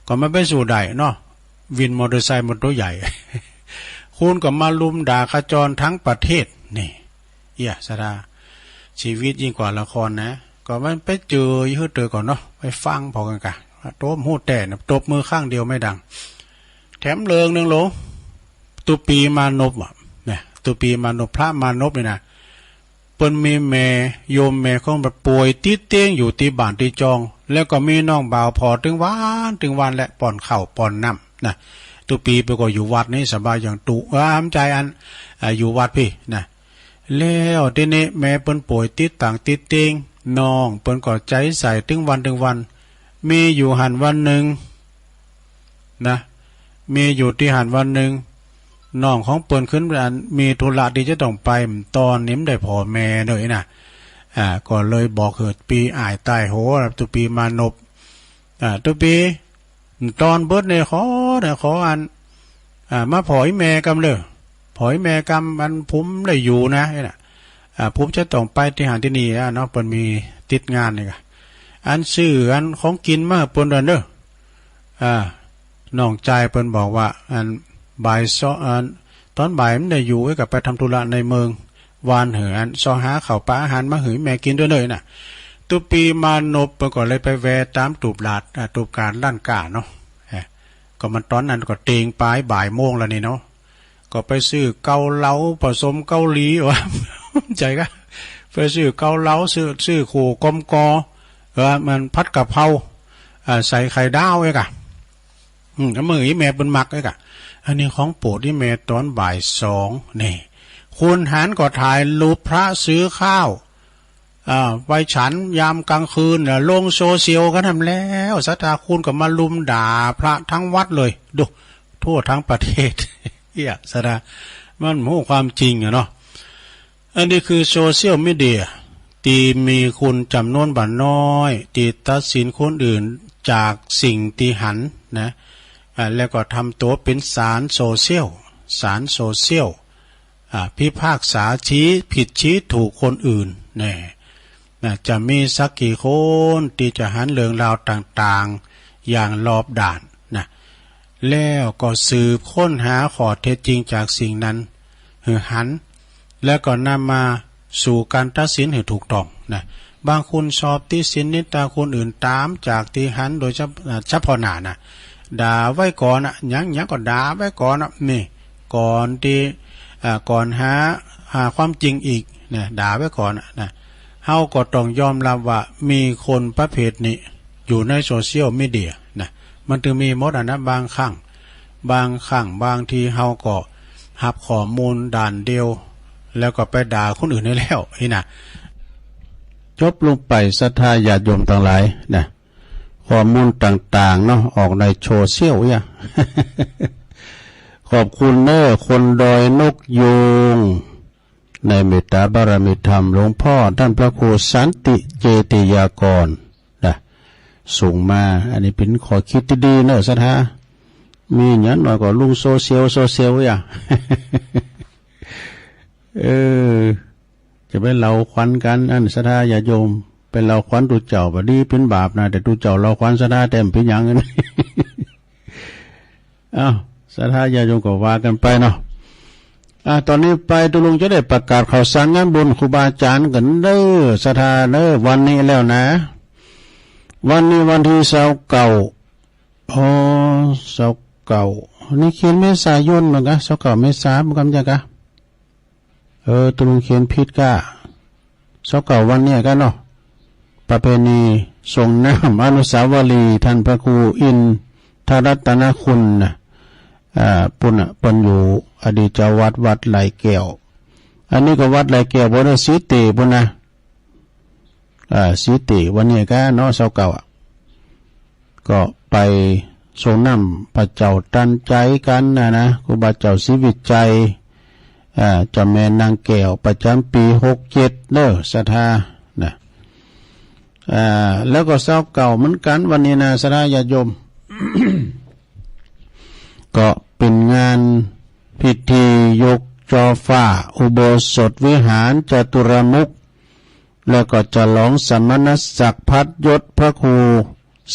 ก็มันไปสู้ได้เนาะ วินมอเตอร์ไซค์มันตัวใหญ่ คุณก็มาลุมด่าขจรทั้งประเทศ นี่ เอี้ย สะดา ชีวิตยิ่งกว่าละครนะ ก็มันไปเจออยู่เตอก่อนเนาะ ไปฟังพอกันกะ ตบหูแตกนะ ตบมือข้างเดียวไม่ดัง แถมเรื่องหนึ่งโล ตุปีมานพอ่ะ เนี่ย ตุปีมานพ พระมานพนี่นะ เปิ้นมีแม่ โยมแม่ของเปิ้นป่วยติดเตียงอยู่ตี้บ้านตี้จอง แล้วก็มีน้องบ่าวผ่อตึงวัน ตึงวันและป้อนข้าวป้อนน้ำนะ ตุปีเปิ้นก็อยู่วัดนี่สบายอย่างตุ เออ อำใจอัน อ่า อยู่วัดพี้นะ แล้วทีนี้แม่เปิ้นป่วยติดตางติดเตียง น้องเปิ้นก็ใจ๋ใส่ตึงวันตึงวัน มีอยู่หั้นวันหนึ่งนะ มีอยู่ตี้หั้นวันหนึ่ง น้องของเปิ้นขึ้นอันมีธุระตี้จะต้องไป ตอนนี้มันได้ผ่อแม่เลยนะ อ่า ก็เลยบอกเฮอตุปีอ้ายใต้โห ตุปีมานพ อ่า ตุปี ตอนเบิดเนี่ยขอเนี่ยขออัน อ่า มาผ่ออีแม่กำเลย ผ่ออีแม่กำ อันผมได้อยู่นะ นี่นะ อ่า ผมจะต้องไปตี้หั้นตี้นี่อ่ะเนาะ เปิ้นมีติดงานนี่กะ อันซื้ออันของกินมาให้เปิ้นด้วยเด้อ อ่า น้องจายเปิ้นบอกว่า อันบ่ายสอง อันตอนบ่ายมันได้อยู่ เอ้ย ก็ไปทำธุระในเมือง วานหืออันซอหาข้าวปลาอาหารมาหือแม่กินด้วยเด้อนะ ตุปีมานพเปิ้นก็เลยไปแวะตามตูบลาด อ่า ตูบการร้านค้าเนาะ เอ้ย ก็มันตอนนั้นก็เต็งปลายบ่ายโมงแล้วนี่เนาะ ก็ไปซื้อเกาเหลาผสมเกาหลี ว่า ใจ๋กะ ไปซื้อเกาเหลา ซื้อ ซื้อโขกลมกอ เออ มันผัดกะเพรา อ่า ใส่ไข่ดาวเอ้ยกะ อืม ก็มื้ออีแม่เปิ้นมักเอ้ยกะ อันนี้ของโปรดอีแม่ตอนบ่ายสอง นี่ คุณหันก็ถ่ายรูปพระซื้อข้าว อ่า ไปฉันยามกลางคืนน่ะ ลงโซเชียลกันหั้นแล้ว ศรัทธาคุณก็มาลุมด่าพระทั้งวัดเลย ดู ทั่วทั้งประเทศ เอี้ย ศรัทธา มันฮู้ความจริงอะเนาะ อันนี้คือโซเชียลมีเดีย ตี้มีคนจ๋ำนวนบ่าน้อย ตี้ตัดสินคนอื่นจากสิ่งตี้หันนะ อ่า แล้วก็ทำตัวเป็นศาลโซเชียล ศาลโซเชียล อ่า พิพากษาชี้ผิดชี้ถูกคนอื่น แน่ นะ จะมีสักกี่คนตี้จะหันเรื่องราวต่างๆ อย่างรอบด้านนะ แล้วก็สืบค้นหาข้อเท็จจริงจากสิ่งนั้นหื้อหัน แล้วก็นำมาสู่การตัดสินหื้อถูกต้องนะ บางคนชอบติฉินนินทาคนอื่นตามจากตี้หันโดยเฉพาะ เฉพาะหน้านะ ด่าไว้ก่อนอะ หยังหยังก็ด่าไว้ก่อนอะ นี่ ก่อนตี้ อ่า ก่อนหา หาความจริงอีกนะ ด่าไว้ก่อนอะนะ เฮาก็ต้องยอมรับว่ามีคนประเภทนี้อยู่ในโซเชียลมีเดียนะ มันจึงมีหมดอะนะ บางครั้ง บางครั้ง บางทีเฮาก็ฮับข้อมูลด้านเดียว แล้วก็ไปด่าคนอื่นได้แล้ว นี่นะ จบลงไป ศรัทธาญาติโยมตังหลายนะ ข้อมูลต่างๆ เนาะ ออกในโซเชียลเนี่ย ขอบคุณเนอะ คนดอยนกยูง ในเมตตาบารมีธรรม หลวงพ่อท่านพระครูสันติเจติยากรนะ ส่งมา อันนี้เป็นข้อคิดตี้ดีเนอะ ศรัทธา มีอย่างน้อยก็ลงโซเชียล โซเชียลเนี่ย เออ จะไปเล่าขวัญกัน อันศรัทธาญาติโยม ไปเล่าขวัญตุ๊เจ้า บ่ดีเป็นบาปนะ แต่ตุ๊เจ้าเล่าขวัญศรัทธาแต้มเป็นหยัง อ้าว ศรัทธาญาติโยมก็ว่ากันไปเนาะ อ่ะ ตอนนี้ไปตุ๊ลุงจะได้ประกาศข่าวสารงานบุญครูบาอาจารย์กันเด้อ ศรัทธาเด้อ วันนี้แล้วนะ วันนี้วันที่ซาวเก้า อ๋อ ซาวเก้า นี่เขียนเมษายนเหมือนกัน ซาวเก้าเมษา บ่กำจักกะ เออ ตกลงเขียนผิดกะ ซาวเก้าวันเนี่ยกะเนาะ ประเพณีส่งน้ำอนุสาวรีย์ท่านพระครูอินทรัตนคุณนะ อ่า ปุ้นน่ะ เปิ้นอยู่อดีตเจ้าวัดวัดไหล่แก้ว อันนี้ก็วัดไหล่แก้ว บ่ได้สีเตะปุ้นนะ อ่า สีเตะวันนี้กะเนาะ ซาวเก้าอะ ก็ไปส่งน้ำพระเจ้าตันใจกันนะนะ ครูบาเจ้าศรีวิชัย อ่า เจ้าแม่นางแก้วประจำปีหกเจ็ดเด้อ ศรัทธานะ อ่า แล้วก็ซาวเก้าเหมือนกันวันนี้นะ ศรัทธาญาติโยม ก็เป็นงานพิธียกจอฟ้าอุโบสถวิหารจตุรมุข แล้วก็ฉลองสมณศักดิ์พัดยศพระครู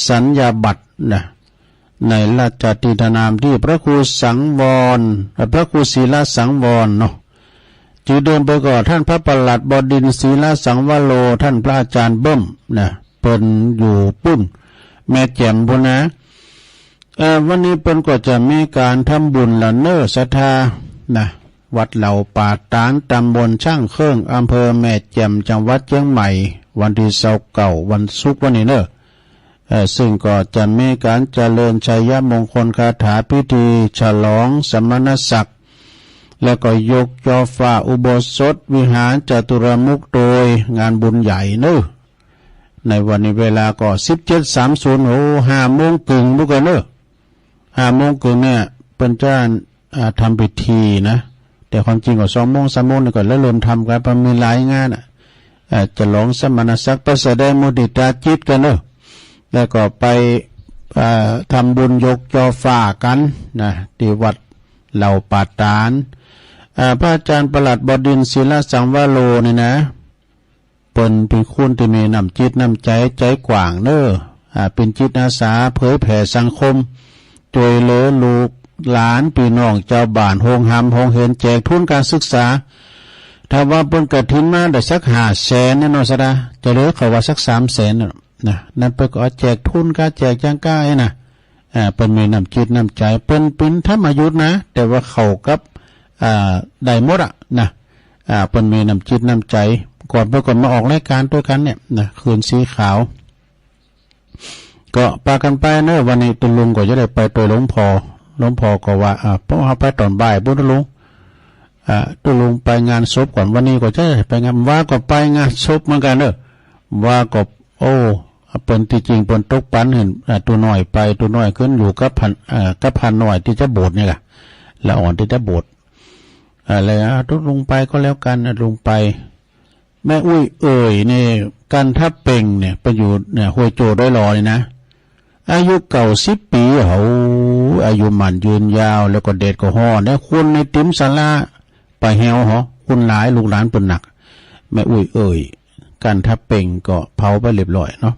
สัญญาบัตรนะ ในราชทินนามที่พระครูสังวร พระครูศีลสังวรเนาะ จื้อเดิมเปิ้นก็ท่านพระประหลัดบดินทร์ศีลสังวโร ท่านพระอาจารย์เบิ้มนะ เปิ้นอยู่ปุ้น แม่แจ่มปุ้นนะ เอ่อ วันนี้เปิ้นก็จะมีการทำบุญละเน้อศรัทธานะ วัดเหล่าป่าตาด ตำบลช่างเครื่อง อำเภอแม่แจ่ม จังหวัดเชียงใหม่ วันที่ซาวเก้า วันศุกร์วันนี้เน้อ เอ่อ ซึ่งก็จะมีการเจริญชัยมงคลคาถาพิธีฉลองสมณศักดิ์ แล้วก็ยกจอฟ้าอุโบสถวิหารจตุรมุขโดยงานบุญใหญ่เน้อ ในวันนี้เวลาก็สิบเจ็ดสามสิบ โอ้ ห้าโมงครึ่งปุ้นกะเน้อ ห้าโมงครึ่งเนี่ยเปิ้นจะ อ่า ทำพิธีนะ แต่ความจริงก็สองโมงสามโมงนี่ก็เริ่มทำกัน เพราะมีหลายงานอ่ะ อ่า ฉลองสมณศักดิ์ ไปแสดงมุทิตาจิตกันเนาะ แล้วก็ไป อ่า ทำบุญยกจอฟ้ากันนะ ที่วัดเหล่าป่าตาด อ่า พระอาจารย์ประหลัดบดินทร์ศีลสังวโรนี่นะ เปิ้นเป็นคนที่มีน้ำจิตน้ำใจ ใจกว้างเน้อ อ่า เป็นจิตอาสาเผยแผ่สังคม ช่วยเหลือลูกหลานพี่น้องชาวบ้าน โฮงหามโฮงเฮียน แจกทุนการศึกษา ถ้าว่าเปิ้นกฐินมาได้สักห้าแสนเนี่ยเนาะศรัทธา จะเหลือเขาว่าสักสามแสนน่ะนะ นั่นเปิ้นก็เอาแจกทุนกาแจกจังกาไอ้น่ะ อ่า เปิ้นมีน้ำจิตน้ำใจ เปิ้นเป็นธรรมยุทธนะ แต่ว่าเข้ากับ อ่า ได้หมดอะนะ อ่า เปิ้นมีน้ำจิตน้ำใจ ก่อนเปิ้นก็มาออกรายการด้วยกันเนี่ยนะ คืนสีขาว ก็ปากันไปเนอะ วันนี้ตุ๊ลุงก็จะได้ไปโตยหลวงพ่อ หลวงพ่อก็ว่า อ่า พวกเฮาไปตอนบ่ายปุ้นตุ๊ลุง อ่า ตุ๊ลุงไปงานศพก่อน วันนี้ก็จะไปงาน ว่าก็ไปงานศพเหมือนกันเนอะ ว่าก็ โอ้ เปิ้นที่จริงเปิ้นตกปันเห็น อ่า ตุ๊น้อยไป ตุ๊น้อยขึ้นอยู่กับพระ อ่า กับพระน้อยที่จะบวชนี่แหละ ละอ่อนที่จะบวช อ่า แล้ว อ่า ตุ๊ลุงไปก็แล้วกัน อ่า ลุงไป แม่อุ้ยเอ๋ยเนี่ย กันทะเป่งเนี่ย ไปอยู่เนี่ย ห้วยโจ้ดอยหล่อนี่นะ อายุเก้าสิบปี โอ้ อายุมั่นยืนยาว แล้วก็แดดก็ฮ้อน แล้วคนในติมศาลา ไปแฮวหอ คนหลาย ลูกหลานเปิ้นหนัก แม่อุ้ยเอ๋ย กันทะเป่งก็เผาไปเรียบร้อยเนาะ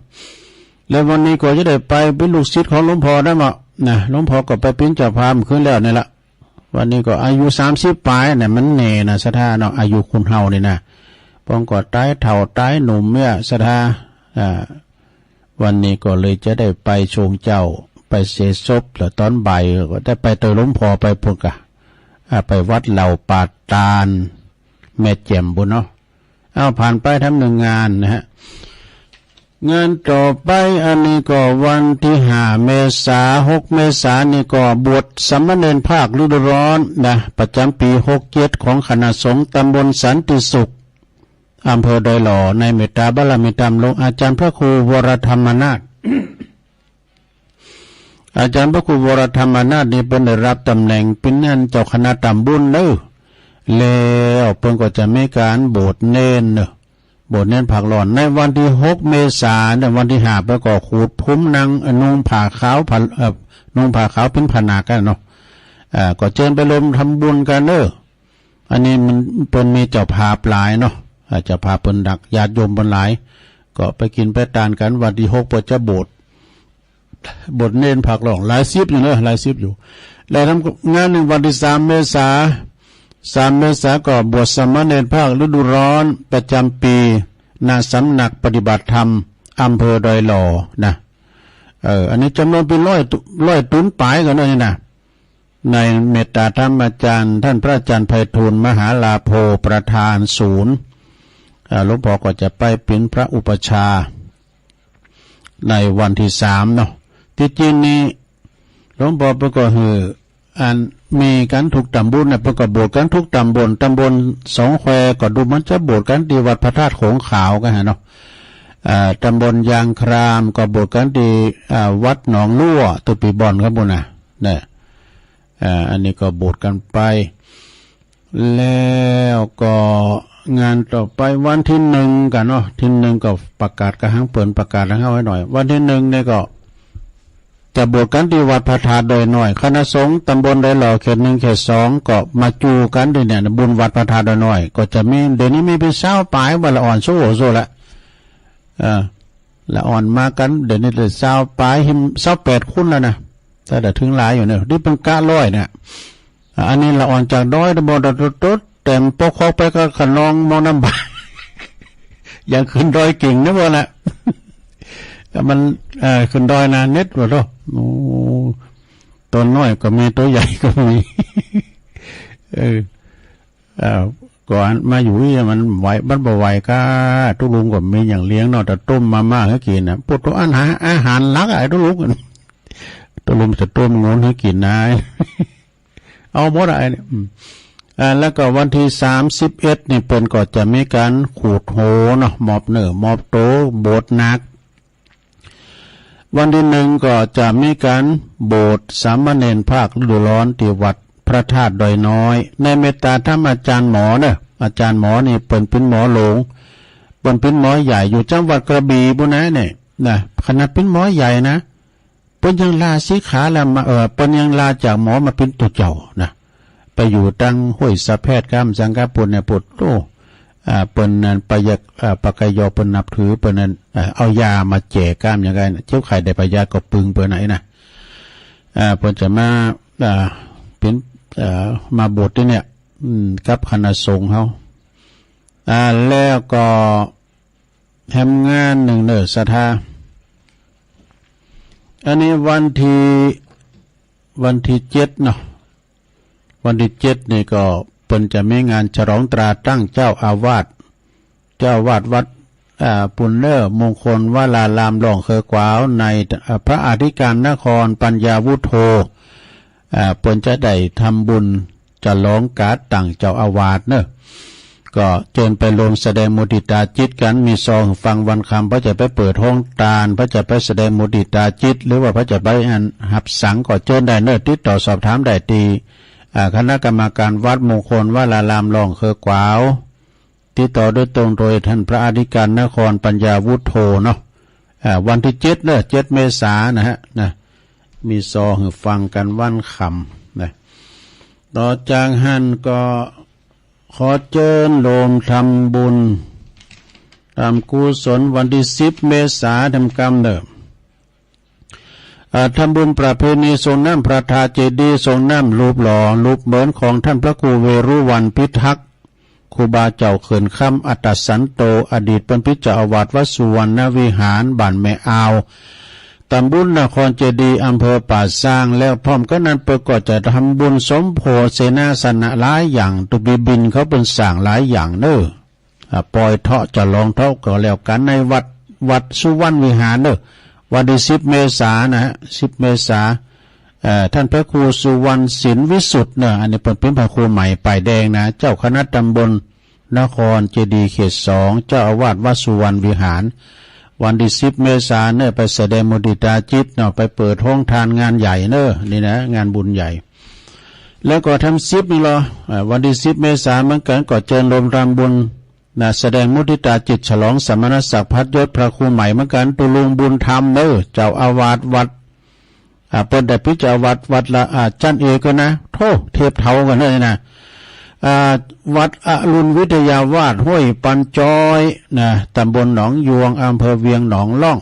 แล้ววันนี้ก็จะได้ไปเป็นลูกศิษย์ของหลวงพ่อได้บ่นะ หลวงพ่อก็ไปเป็นเจ้าภาพคืนแล้วนี่ละ วันนี้ก็อายุสามสิบปลายเนี่ย มันแน่นะศรัทธาเนาะ อายุคนเฮานี่นะ ป้องก็ตายเฒ่าตายหนุ่มเนี่ยศรัทธา อ่า วันนี้ก็เลยจะได้ไปชงเจ้า ไปเสียศพ แล้วตอนบ่ายก็ได้ไปเตยหลวงพ่อไปพุ้นกะ อ่า ไปวัดเหล่าป่าตาด แม่แจ่มปุ้นเนาะ เอาผ่านไปทำหนึ่งงานนะฮะ งานต่อไปอันนี้ก็วันที่ห้าเมษา หกเมษานี่ก็บวชสามเณรภาคฤดูร้อนนะ ประจำปีหกเจ็ด ของคณะสงฆ์ตำบลสันติสุข อำเภอดอยหล่อ ในเมตตาบารมีธรรมหลวงอาจารย์พระครูวรธรรมนาถ อาจารย์พระครูวรธรรมนาถนี่เปิ้นได้รับตำแหน่งเป็นนั่นเจ้าคณะตำบลเด้อ แล้วเปิ้นก็จะมีการบวชเณรเด้อ บวชเณรภาคร้อน ในวันที่หกเมษา ในวันที่ห้าเปิ้นก็ขูดผมนั่ง เอ่อ นุ่งผ้าขาวผ้า เอ่อ นุ่งผ้าขาวเป็นผ้าหนากันเนาะ อ่า ก็เจิญไปร่วมทำบุญกันเด้อ อันนี้มันเปิ้นมีเจ้าภาพหลายเนาะ อ่า เจ้าภาพเปิ้นหนัก ญาติโยมเปิ้นหลาย ก็ไปกินไปตานกัน วันที่หกเปิ้นจะบวช บวชเณรภาคร้อน หลายสิบอยู่เนอะ หลายสิบอยู่ แล้วทำงานหนึ่งวันที่สามเมษา สามเมษาก็บวชสามเณรภาคฤดูร้อนประจำปี ณ สำนักปฏิบัติธรรมอำเภอดอยหล่อนะ เออ อันนี้จำนวนเป็นร้อยตุ ร้อยตุ๊นปลายกันเนอะนี่นะ ในเมตตาธรรมอาจารย์ ท่านพระอาจารย์ไพฑูรย์ มหาลาโภ ประธานศูนย์ อ่า หลวงพ่อก็จะไปเป็นพระอุปัชฌาย์ในวันที่สามเนาะ ที่จริงนี้ หลวงพ่อเปิ้นก็หื้อ อันมีกั๋นทุกตำบลนะ เปิ้นก็โบสถ์กั๋นทุกตำบล ตำบลสองแควก็ดูเหมือนจะโบสถ์กั๋นตี้วัดพระธาตุโขงขาวกั๋นหั้นเนาะ อ่า ตำบลยางครามก็โบสถ์กั๋นตี้ อ่า วัดหนองลั่ว ตุ๊ปีบ่อนครับปู้นนะ เนี่ย อ่า อันนี้ก็โบสถ์กั๋นไป แล้วก็งานต่อไปวันที่หนึ่งกั๋นเนาะ ที่หนึ่งก็ประกาศกั๋นหังเปิ้นประกาศหังเฮาไว้หน่อย วันที่หนึ่งเนี่ยก็ จะโบสถ์กั๋นตี้วัดพระธาตุดอยน้อย คณะสงฆ์ตำบลดอยหล่อเขตหนึ่งเขตสองก็มาจู๋กั๋นตี้เนี่ย บุญวัดพระธาตุดอยน้อย ก็จะมี เดี๋ยวนี้มีเปียงซาวปาย วันละอ่อนโซ่โซ่ละ เออ ละอ่อนมากั๋น เดี๋ยวนี้ได้ซาวปาย หิม ซาวแปดคนแล้วนะ แต่ละเถิงหลายอยู่เนี่ย นี่เปิ้นกะร้อยเนี่ย อ่า อันนี้ละอ่อนจากดอย ตำบลดอยตุ๊ดตุ๊ด แต่ปกครองไปก็ขนองมองน้ำบา ยังขึ้นดอยเก่งนะบ่ละ มัน เอ่อ ขึ้นดอยนะ เน็ตบ่โต โอ้ ตัวน้อยก็มี ตัวใหญ่ก็มี เออ เอ่อ ก่อนมาอยู่นี่มันไหว มันบ่ไหวก้า ตุ๊ลุงก็มีอย่างเลี้ยงเนาะ แต่ต้มมาม่าให้กินนะ พวกตัวอาหาร อาหารหลักอะ ไอ้ตุ๊ลุง ตุ๊ลุงจะต้มงนให้กินนะ เอาหมดอะไอ้เนี่ย อืม อ่า แล้วก็วันที่สามสิบเอ็ดนี่เปิ้นก็จะมีการขูดโหเนาะ มอบเนื้อมอบตัว โบสถ์หนัก วันที่หนึ่งก็จะมีการโบสถ์สามเณรภาคฤดูร้อนที่วัดพระธาตุดอยน้อย ในเมตตาธรรมอาจารย์หมอเนอะ อาจารย์หมอนี่เปิ้นเป๋นหมอหลวง เปิ้นเป๋นหมอใหญ่อยู่จังหวัดกระบี่ปู้นนะเนี่ย นะ ขนาดเป๋นหมอใหญ่นะ เปิ้นยังลาสิกขาแล้วมา เอ่อ เปิ้นยังลาจากหมอมาเป๋นตุ๊เจ้านะ ไปอยู่ตังห้วยสะแพดก้ามสังกะปูนเนี่ย โผดโต้ อ่า เปิ้นนั้นปะยะ อ่า ปะกะยอเปิ้นนับถือ เปิ้นนั้น เอ่อ เอายามาแจกก้ามอย่างไงนะ เจ็บไข้ได้พยาธิก็ปึงเปิ้นไหนนะ อ่า เปิ้นจะมา อ่า เป๋น เอ่อ มาโบสถ์ตี้เนี่ย อืม กับคณะสงฆ์เฮา อ่า แล้วก็ แฮมงานหนึ่งเนอะศรัทธา อันนี้วันที่ วันที่เจ็ดเนาะ วันที่เจ็ดนี่ก็เปิ้นจะมีงานฉลองตราตั้งเจ้าอาวาส เจ้าอาวาสวัด อ่า ปูนเนอร์มงคลวรารามหล่องเคอขวาวใน อ่า พระอธิการนครปัญญาวุฒโธ อ่า เปิ้นจะได้ทำบุญ ฉลองก๋านตั้งเจ้าอาวาสเนอะ ก็เจิญไปรวมแสดงมุติตาจิตกั๋น มีซองฟังวันคำ เผาจะไปเปิดโฮงตาน เผาจะไปแสดงมุติตาจิต หรือว่าเผาจะไปอันฮับสังก็เจิญได้เนอะ ติดต่อสอบถามได้ตี้ อ่า คณะกรรมการวัดมงคลวรารามหล่องเคอขวาว ติดต่อโดยตรงโดยท่านพระอธิการนครปัญญาวุฒโธเนาะ อ่า วันที่เจ็ดเนอะ เจ็ดเมษานะฮะ นะ มีซองหื้อฟังกั๋นวันคำนะ ต่อจากหั้นก็ขอเจิญโฮมทำบุญ ตามกุศลวันที่สิบเมษาทำกรรมเนอะ อ่า ทำบุญประเพณีส่งน้ำพระธาตุเจดีย์ ส่งน้ำรูปหล่อรูปเหมือนของท่านพระครูเวรุวัณพิทักษ์ ครูบาเจ้าเขื่อนคำอัตตสันโต อดีตเปิ้นเป๋นเจ้าอาวาสวัดสุวรรณวิหาร บ้านแม่อาว ตำบลนครเจดีย์ อำเภอป่าซาง แล้วพร้อมกั๋นนั้นเปิ้นก็จะทำบุญสมโภชเสนาสนะหลายอย่าง ตุบีบินเขาเปิ้นสร้างหลายอย่างเนอะ อ่า ปล่อยเถาะฉลองเถาะก็แล้วกั๋นในวัด วัดสุวรรณวิหารเนอะ วันที่สิบเมษานะฮะ สิบเมษา เอ่อ ท่านพระครูสุวรรณศิลวิสุทธิ์เนอะ อันนี้เปิ้นเป๋นพระครูใหม่ป้ายแดงนะ เจ้าคณะตำบลนครเจดีย์เขตสอง เจ้าอาวาสวัดสุวรรณวิหาร วันที่สิบเมษาเนอะ ไปแสดงมุติตาจิตเนาะ ไปเปิดโฮงตานงานใหญ่เนอะ นี่นะ งานบุญใหญ่ แล้วก็ทำสิบนี่เหรอ อ่า วันที่สิบเมษาเหมือนกั๋น ก็เจิญโฮมทำบุญ นะ แสดงมุติตาจิตฉลองสมณศักดิ์พัดยศพระครูใหม่เหมือนกั๋น ตุลุงบุญธรรมเนอะ เจ้าอาวาสวัด อ่า เปิ้นได้เป๋นเจ้าอาวาสวัดละ อ่า จันเอกกั๋นนะ โธ่ เทียบเท่ากั๋นเลยนะ อ่า วัดอรุณวิทยาวาสห้วยปันจอยนะ ตำบลหนองยวง อำเภอเวียงหนองล่อง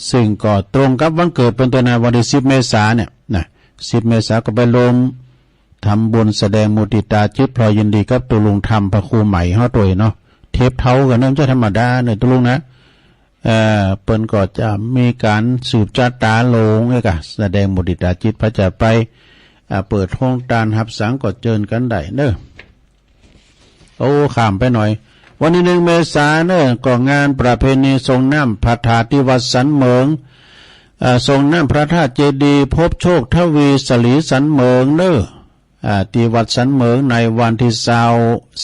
ซึ่งก็ตรงกับวันเกิดเปิ้นตัวยนะ วันที่สิบเมษาเนี่ยนะ สิบเมษาก็ไปโฮม ทำบุญแสดงมุติตาจิตพลอยยินดีกับตุลุงธรรมพระครูใหม่เฮาตัวยเนาะ เทียบเท่ากั๋นเนอะ บ่ใจ้ธรรมดาเนอะตุลุงนะ เอ่อ เปิ้นก็จะมีก๋านสืบชะตาโลงเอ้ยกะ แสดงมุติตาจิต เผาจะไป อ่า เปิดโฮงตานฮับสังก็เจิญกั๋นได้เนอะ โอ้ ข้ามไปหน่อย วันตี้หนึ่งเมษาเนอะ ก็งานประเพณีส่งน้ำพระธาตุตี้วัดสันเหมิง อ่า ส่งน้ำพระธาตุเจดีย์พบโชคทวีสลีสันเหมิงเนอะ อ่า ตี้วัดสันเหมิงในวันตี้ซาว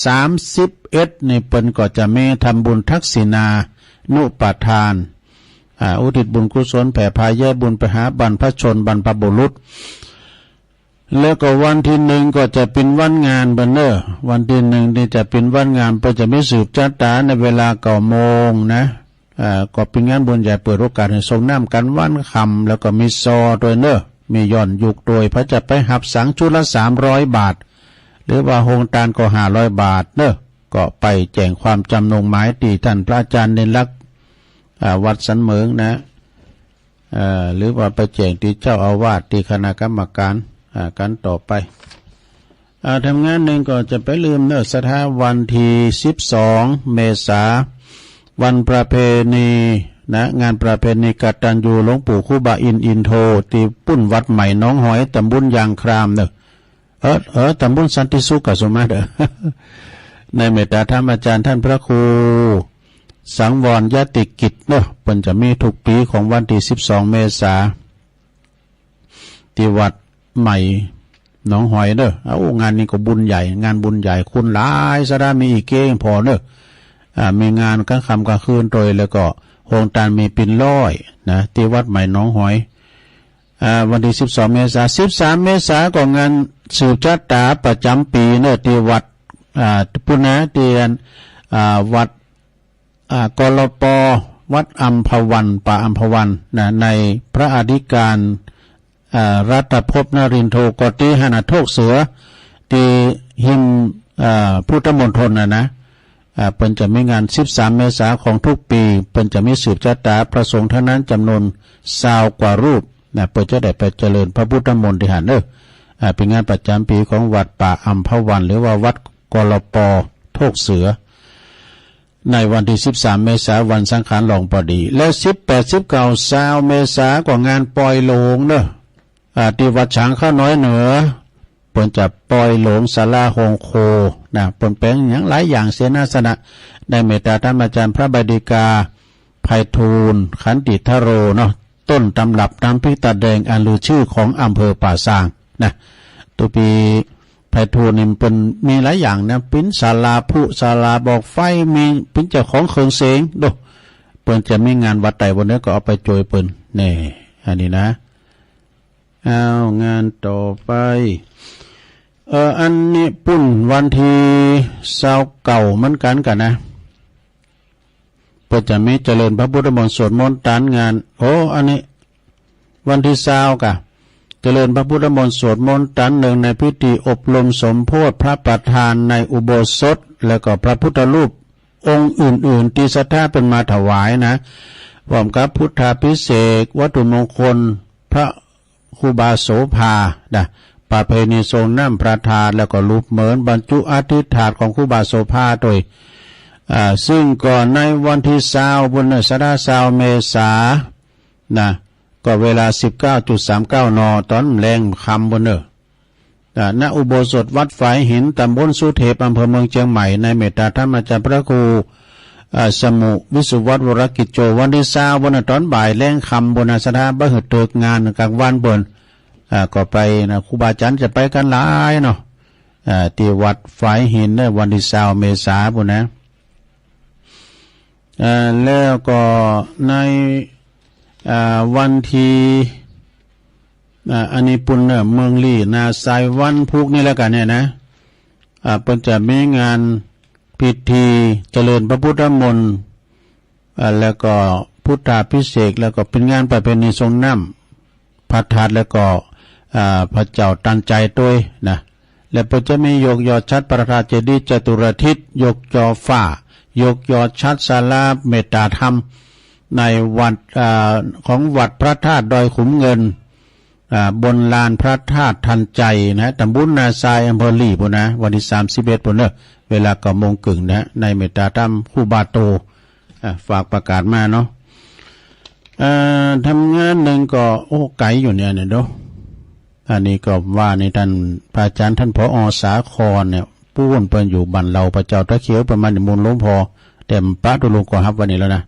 สามสิบเอ็ดนี่เปิ้นก็จะมีทำบุญทักษิณานุปทาน อ่า อุทิศบุญกุศลแผ่พาแย้บุญไปหาบรรพชนบรรพบุรุษ แล้วก็วันตี้หนึ่งก็จะเป๋นวันงานเปิ้นเนอะ วันตี้หนึ่งนี่จะเป๋นวันงาน เปิ้นจะมีสืบชะตาในเวลาเก้าโมงนะ อ่า ก็เป๋นงานบุญใหญ่เปิดโอกาสหื้อส่งน้ำกั๋นวันค่ำ แล้วก็มีซอด้วยเนอะ มีย้อนยุคด้วย ไผจะไปฮับสังชุดละสามร้อยบาท หรือว่าโฮงตานก็ห้าร้อยบาทเนอะ ก็ไปแจ้งความจำนงหมายตี้ต้านพระอาจารย์เด่นลักษณ์ อ่า วัดสันเหมิงนะ เอ่อ หรือว่าไปแจ้งตี้เจ้าอาวาส ตี้คณะกรรมการ อ่า กั๋นต่อไป อ่า ทำงานหนึ่งก็จะไปลืมเนอะ ศรัทธา วันตี้สิบสองเมษา วันประเพณีนะ งานประเพณีกตัญญูหลวงปู่ครูบาอินทร์อินโท ตี้ปุ้นวัดใหม่หนองหอย ตำบลยางครามเนอะ เออ เออ ตำบลสันติสุขก็สมมาเด้อ ในเมตตาธรรมอาจารย์ท่านพระครูสังวรยติกิจเนอะ เปิ้นจะมีทุกปี๋ของวันตี้สิบสองเมษา ตี้วัดใหม่หนองหอยเนอะ เอ้า งานนี้ก็บุญใหญ่ งานบุญใหญ่ คนหลาย ศรัทธามีอี้เก้งผ่อเนอะ อ่า มีงานกลางค่ำกลางคืนโตย แล้วก็โฮงตานมีเป๋นร้อยนะ ตี้วัดใหม่หนองหอย อ่า วันตี้สิบสองเมษา สิบสามเมษาก็งานสืบชะตาประจ๋ำปี๋เนอะ ตี้วัด อ่า ปุ้นนะ ตี้อัน อ่า วัด อ่า กลป. วัดอัมพวัน ป่าอัมพวันนะ ในพระอธิการ อ่า รัตภพนรินทร์โท ก็ตี้หั้นนะ โทกเสือ ตี้ฮิม อ่า พุทธมณฑลน่ะนะ อ่า เปิ้นจะมีงานสิบสามเมษาของทุกปี๋ เปิ้นจะมีสืบชะตา พระสงฆ์ทั้งนั้นจ๋ำนวนซาวกว่ารูปนะ เปิ้นจะได้ไปเจริญพระพุทธมนต์ตี้หั้นเนอะ อ่า เป๋นงานประจ๋ำปี๋ของวัดป่าอัมพวัน หรือว่าวัด กลป. โทกเสือ ในวันตี้สิบสามเมษา วันสังขารหลวงปอดี และสิบแปด สิบเก้า ซาวเมษา ก็งานปอยหลงเนอะ อ่า ตี้วัดฉางข้าวน้อยเหนือ เปิ้นจะปอยหลงศาลาโฮงโคนะ เปิ้นแป๋งหยังหลายอย่างเสนาสนะ ได้เมตตาธรรมอาจารย์พระใบดิกา ไพฑูรย์ ขันติทโรเนาะ ต้นตำรับน้ำพริกตาแดงอันลือชื่อของอำเภอป่าซางนะ ตุ๊ปีไพฑูรย์นี่เปิ้นมีหลายอย่างนะ เป๋นศาลาผุ ศาลาบอกไฟ มีเป๋นเจ้าของเครื่องเสียงโด เปิ้นจะมีงานวัดใดวันนี้ก็เอาไปจ่วยเปิ้น แน่ อันนี้นะ อ้าว งานต่อไป เอ่อ อันนี้ปุ้นวันตี้ซาวเก้าเหมือนกั๋นกั๋นนะ เปิ้นจะมีเจริญพระพุทธมนต์สวดมนต์ตานงาน โอ้ อันนี้วันตี้ซาวกะ เจริญพระพุทธมนต์สวดมนต์ตานเนืองในพิธีอบรมสมโภชพระประธานในอุโบสถ แล้วก็พระพุทธรูปองค์อื่นๆ ตี้ศรัทธาเปิ้นมาถวายนะ พร้อมกับพุทธาภิเษก วัตถุมงคล พระ ครูบาโสภานะ ประเพณีส่งน้ำพระธาตุ แล้วก็รูปเหมือนบรรจุอัฐิธาตุของครูบาโสภาโดย อ่า ซึ่งก็ในวันตี้ซาวปุ้นเนอะ ศรัทธา ซาวเมษานะ ก็เวลา สิบเก้าจุดสามเก้า น ตอนแลงค่ำปุ้นเนอะ อ่า ณ อุโบสถวัดฝายหิน ตำบลสุเทพ อำเภอเมืองเชียงใหม่ ในเมตตาธรรมอาจารย์พระครู อ่า สมุวิสุวัฒน์วรกิจโจ วันตี้ซาวปุ้นเนอะ ตอนบ่ายแลงค่ำปุ้นนะ ศรัทธา บ่หื้อเถิกงานกลางวันปุ้น อ่า ก็ไปนะ ครูบาอาจารย์จะไปกั๋นหลายเนาะ อ่า ตี้วัดฝายหินเนอะ วันตี้ซาวเมษาปุ้นนะ อ่า แล้วก็ใน อ่า วันตี้ อ่า อันนี้ปุ้นเนอะ เมืองลี้ นาซาย วันพุธนี่แล้วกั๋นเนี่ยนะ อ่า เปิ้นจะมีงานพิธีเจริญพระพุทธมนต์ อ่า แล้วก็พุทธาภิเษก แล้วก็เป๋นงานประเพณีส่งน้ำพระธาตุ แล้วก็ อ่า พระเจ้าตันใจโตยนะ และเปิ้นจะมียกยอฉัตรพระธาตุเจดีย์จตุรทิศ ยกยอฟ้า ยกยอฉัตรศาลาเมตตาธรรม ในวัด อ่า ของวัดพระธาตุดอยขุมเงิน อ่า บนลานพระธาตุทันใจนะ ตำบลนาซาย อำเภอลี้ปุ้นนะ วันตี้สามสิบเอ็ดปุ้นเนอะ เวลาเก้าโมงครึ่งนะ ในเมตตาธรรมครูบาโต อ่า ฝากประกาศมาเนาะ อ่า ทำงานหนึ่งก็ โอ้ ไก๋อยู่เนี่ย เนี่ยเนาะ อันนี้ก็ว่านี่ท่านพระอาจารย์ท่าน ผอ.สาครเนี่ย ปู๊นเปิ้นอยู่บ้านเหล่าพระเจ้าตะเขียว ประมาณนี้ มูลหลวงพ่อ แต่ปะตุลุงก็ฮับวันนี้แล้วนะ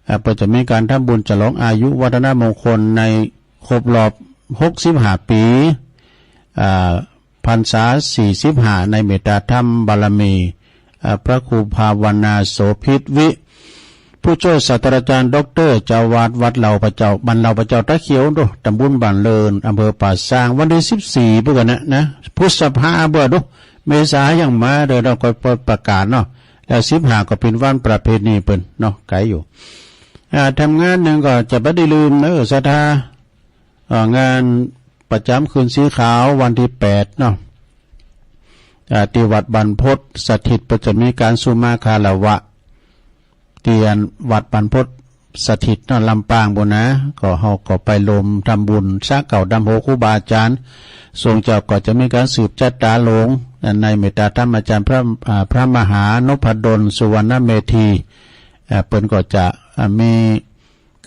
อ่า เปิ้นจะมีการทำบุญฉลองอายุวัฒนมงคลในครบรอบ หกสิบห้า ปี อ่า พรรษา สี่สิบห้า ในเมตตาธรรมบารมี อ่า พระครูภาวนาโสภิตวิ ผู้ช่วยศาสตราจารย์ด็อกเตอร์ เจ้าอาวาสวัดเหล่าพระเจ้า บ้านเหล่าพระเจ้าตะเขียวโด ตำบลบ้านเลิน อำเภอป่าซาง วันที่ สิบสี่ เปิ้นก็นะ นะ พฤษภาเปิ้นโด เมษายังมาเด้อ เราก็ประกาศเนาะ แล้ว สิบห้า ก็เป็นวันประเพณีเปิ้นเนาะ ไกลอยู่ อ่า ทำงานหนึ่งก็จะบ่ได้ลืมเนอะ ศรัทธา เอ่อ งานประจำคืนสีขาววันที่ แปด เนาะ อ่า ที่วัดบรรพตสถิต ก็จะมีการสุมาคารวะ เตียนวัดบรรพตสถิตเนาะ ลำปางปู้นนะ ก็เฮาก็ไปรวมทำบุญสะเกล้าดำหัวครูบาอาจารย์ ทรงเจ้าก็จะมีการสืบชะตาหลวง ในเมตตาธรรมอาจารย์พระ อ่า พระมหานพดลสุวรรณเมธี อ่า เปิ้นก็จะ อ่า มี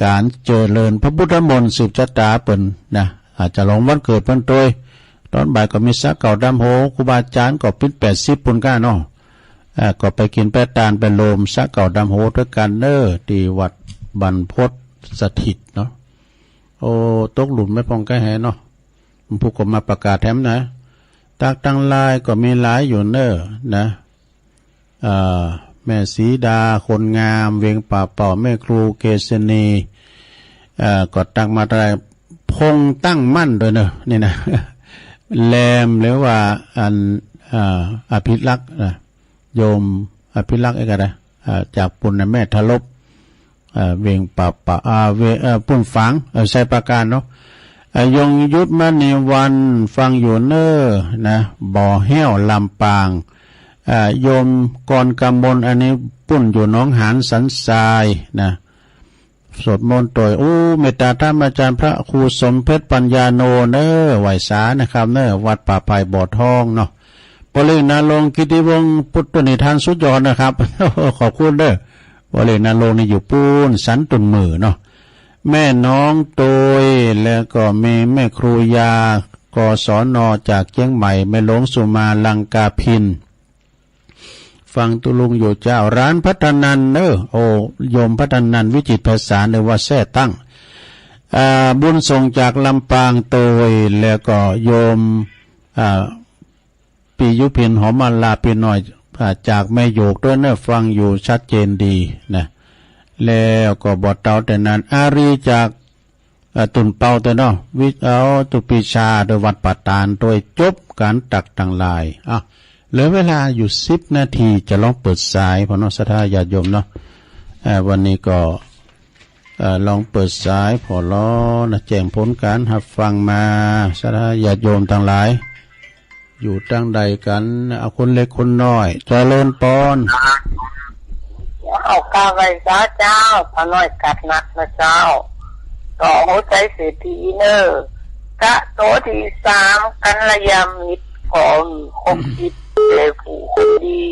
การเจริญพระพุทธมนต์สืบชะตาเปิ้นนะ อาจจะหลงวันเกิดเปิ้นโตย ตอนบ่ายก็มีสะเกล้าดำหัวครูบาอาจารย์ก็ปิ้น แปดสิบ ปู้นก้าเนาะ อ่า ก็ไปกินไปตานไปรวมสะเกล้าดำหัวด้วยกันเนอะ ที่วัดบรรพตสถิตเนาะ โอ้ ตกหลุมไม่พองใกล้แหเนาะ ผู้ก็มาประกาศแถมนะ ตักตังลายก็มีหลายอยู่เนอะนะ เอ่อ แม่สีดา คนงาม เวียงป่าเป่า แม่ครูเกษณี เอ่อ ก็ตักมาได้ พงษ์ตั้งมั่นด้วยเนอะ นี่นะ แรม หรือว่าอัน เอ่อ อภิรักษ์นะ โยมอภิรักษ์เอกนะ อ่า จากปู้นนะ แม่ทะลบ อ่า เวียงป่าป่า อ่า เว เอ่อ ปู้นฝาง เอ่อ ชัยปราการเนาะ อ่า ยงยุทธมณีวัน ฟังอยู่เนอะนะ บ่อแห้ว ลำปาง อ่า โยมกรกมล อันนี้ปู้นอยู่หนองหานสันทรายนะ สวดมนต์โตย โอ้ เมตตาธรรมอาจารย์พระครูสมเพชรปัญญาโนเนอะ ไหว้สานะครับเนอะ วัดป่าไผ่บ่อทองเนาะ ปริณาลงค์ กิติวงศ์ปุตตนิทาน สุดยอดนะครับ ขอบคุณเด้อ ปริณาลงค์นี่อยู่ปู้นสันตุนมือเนาะ แม่น้องโตย แล้วก็มีแม่ครูยา กศน จากเชียงใหม่ แม่หลวงสุมา ลังกาพิน ฟังตุลุงอยู่เจ้า ร้านพัฒนันเนอะ โอ้ โยมพัฒนัน วิจิตรไพศาล หรือว่าแซ่ตั้ง อ่า บุญส่งจากลำปางโตย แล้วก็โยม อ่า ปียุพิน หอมมาลา ปีน้อย อ่า จากแม่โยกด้วยเนอะ ฟังอยู่ชัดเจนดีนะ แล้วก็บ่เตาแต่นั้น อารีจาก เอ่อ ตุ่นเปาตัวเนาะ วิ เอา ตุปีชา โดยวัดป่าตาด โดยจบการตักตังลาย อ่ะ เหลือเวลาอยู่ สิบ นาที จะลองเปิดสาย พ่อน้องศรัทธาญาติโยมเนาะ เอ่อ วันนี้ก็ เอ่อ ลองเปิดสาย พ่อหลอนะ แจ้งผลการฮับฟังมา ศรัทธาญาติโยมตังหลาย อยู่ตังใดกั๋น เอาคนเล็กคนน้อย เจริญปอน เจ้า กราบไหว้สาเจ้า ป้าน้อยกัดนักนะเจ้า ต่อหัวใจเศรษฐีเนอ กะโตที่สาม กัลยาณมิตร ก็หื้อคบจิต แต่ผู้คนดี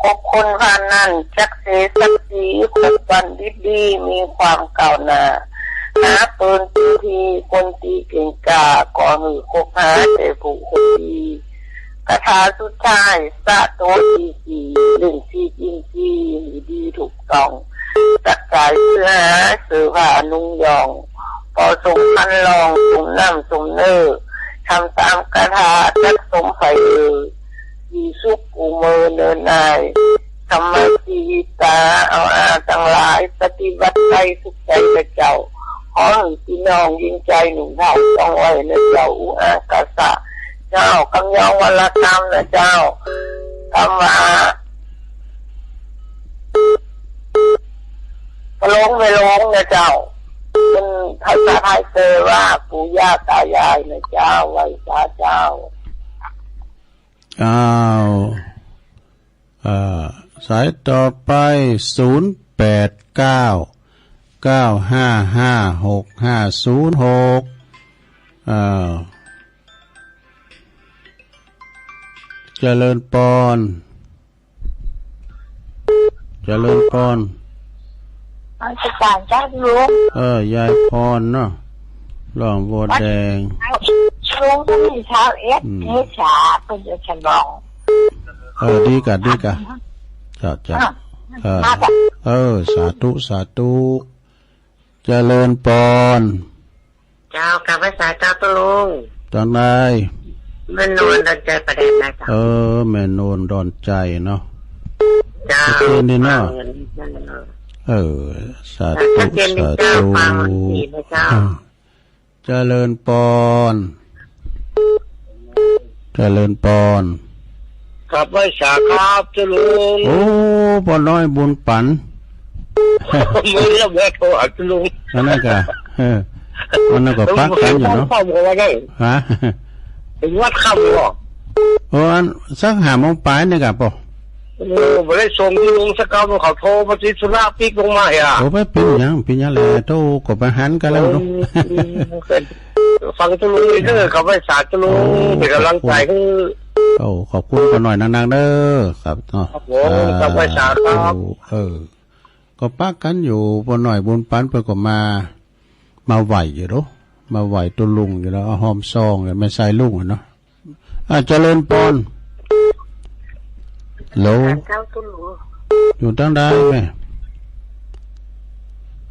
คบคนพาลนั้น จักเสศักดิ์ศรี คบบัณฑิตดี มีความก้าวหน้า หาเปิ้นเป็นที่ คนตี้เก่งกล้า ก็หื้อคบหาแต่ผู้คนดี คาถาสุดท้าย สะโตที่สี่ เล่นสี่กินสี่ หื้อดีถูกต้อง จักสายเสื้อหา เสื้อผ้านุ่งย่อง ปอส่งพันรอง สมน้ำสมเนื้อ ทำตามคาถา จักสมใฝ่เอ่อ อยู่สุขกู้เมื่อเนิ่นนาย ทำไมชีวิตตา เอาอาตังหลาย ปฏิบัติไปสุขใจนะเจ้า ขอหื้อพี่น้องยิ่งใจหนุ่มเฒ่าต้องไหวนะเจ้า อุอากาสะ เจ้า กำยองวันละกำนะเจ้า กำว่า ปะหลงไม่หลงนะเจ้า เป็นภาษาไทยแปลว่าปู่ย่าตายายนะเจ้า ไหว้สาเจ้า อ้าว เอ่อ สายต่อไป ศูนย์แปดเก้า เก้าห้าห้า หกห้าศูนย์หก เอ่อ เจริญปอน เจริญปอน นมัสการเจ้าลุง เออ ยายพรเนาะ ร้องบัวแดง วัด ลุงก็มีชาวเอส อืม เอสาเพิ่นจะฉลอง เออ ดีกะ ดีกะ เจ้า เจ้า อ่ะ เออ มาจ้ะ เออ สาธุ สาธุ เจริญปอน เจ้า กราบไหว้สาเจ้าตุ๊ลุง จังใด แม่นวลดอนใจประเด็นนะเจ้า เออ แม่นวลดอนใจเนาะ เจ้า ชัดเจนดีเนาะ ฟังเงินนั่นเนาะ เออ สาธุ ชัดเจนดีเจ้า สาธุ ฟังเงินดีนะเจ้า อ่า เจริญปอน เจริญปอน กราบไหว้สาครับเจ้าลุง โอ้ ป้อน้อยบุญปัน มื้อนี้เบอร์โทรหาเจ้าลุง อันนั้นกะ เออ อันนั้นกะปะกันอยู่เนาะ ค่ำกว่าได้ ฮะ เป็นวัดค่ำเหรอ โอ้ อันสักห้าโมงปลายนี่กะปอ โอ้ บ่ได้ส่งที่ลุงสักคำ เขาโทรมาติดธุระปิ๊กลงมาเหีย โอ้ ไปเป็นหยัง เป็นหยังแหละ โทรก็ไปหันกันแล้วเนาะ โอ้ ฟังเจ้าลุงเด้อ กราบไหว้สาเจ้าลุง โอ้ เป็นกำลังใจให้ โอ้ ขอบคุณป้อน้อยนักๆเด้อ ครับเนาะ ครับผม กราบไหว้สาครับ เออ ก็ปะกันอยู่ ป้อน้อยบุญปันเปิ้นก็มา มาไหว้อยู่เนาะ มาไหว้ตุ๊ลุงอยู่แล้ว เอาหอมซองเลย แม่ชายลุงอะเนาะ อ่า เจริญปอน ฮัลโหล เจ้าตุ๊ลุง อยู่ตางใดแม่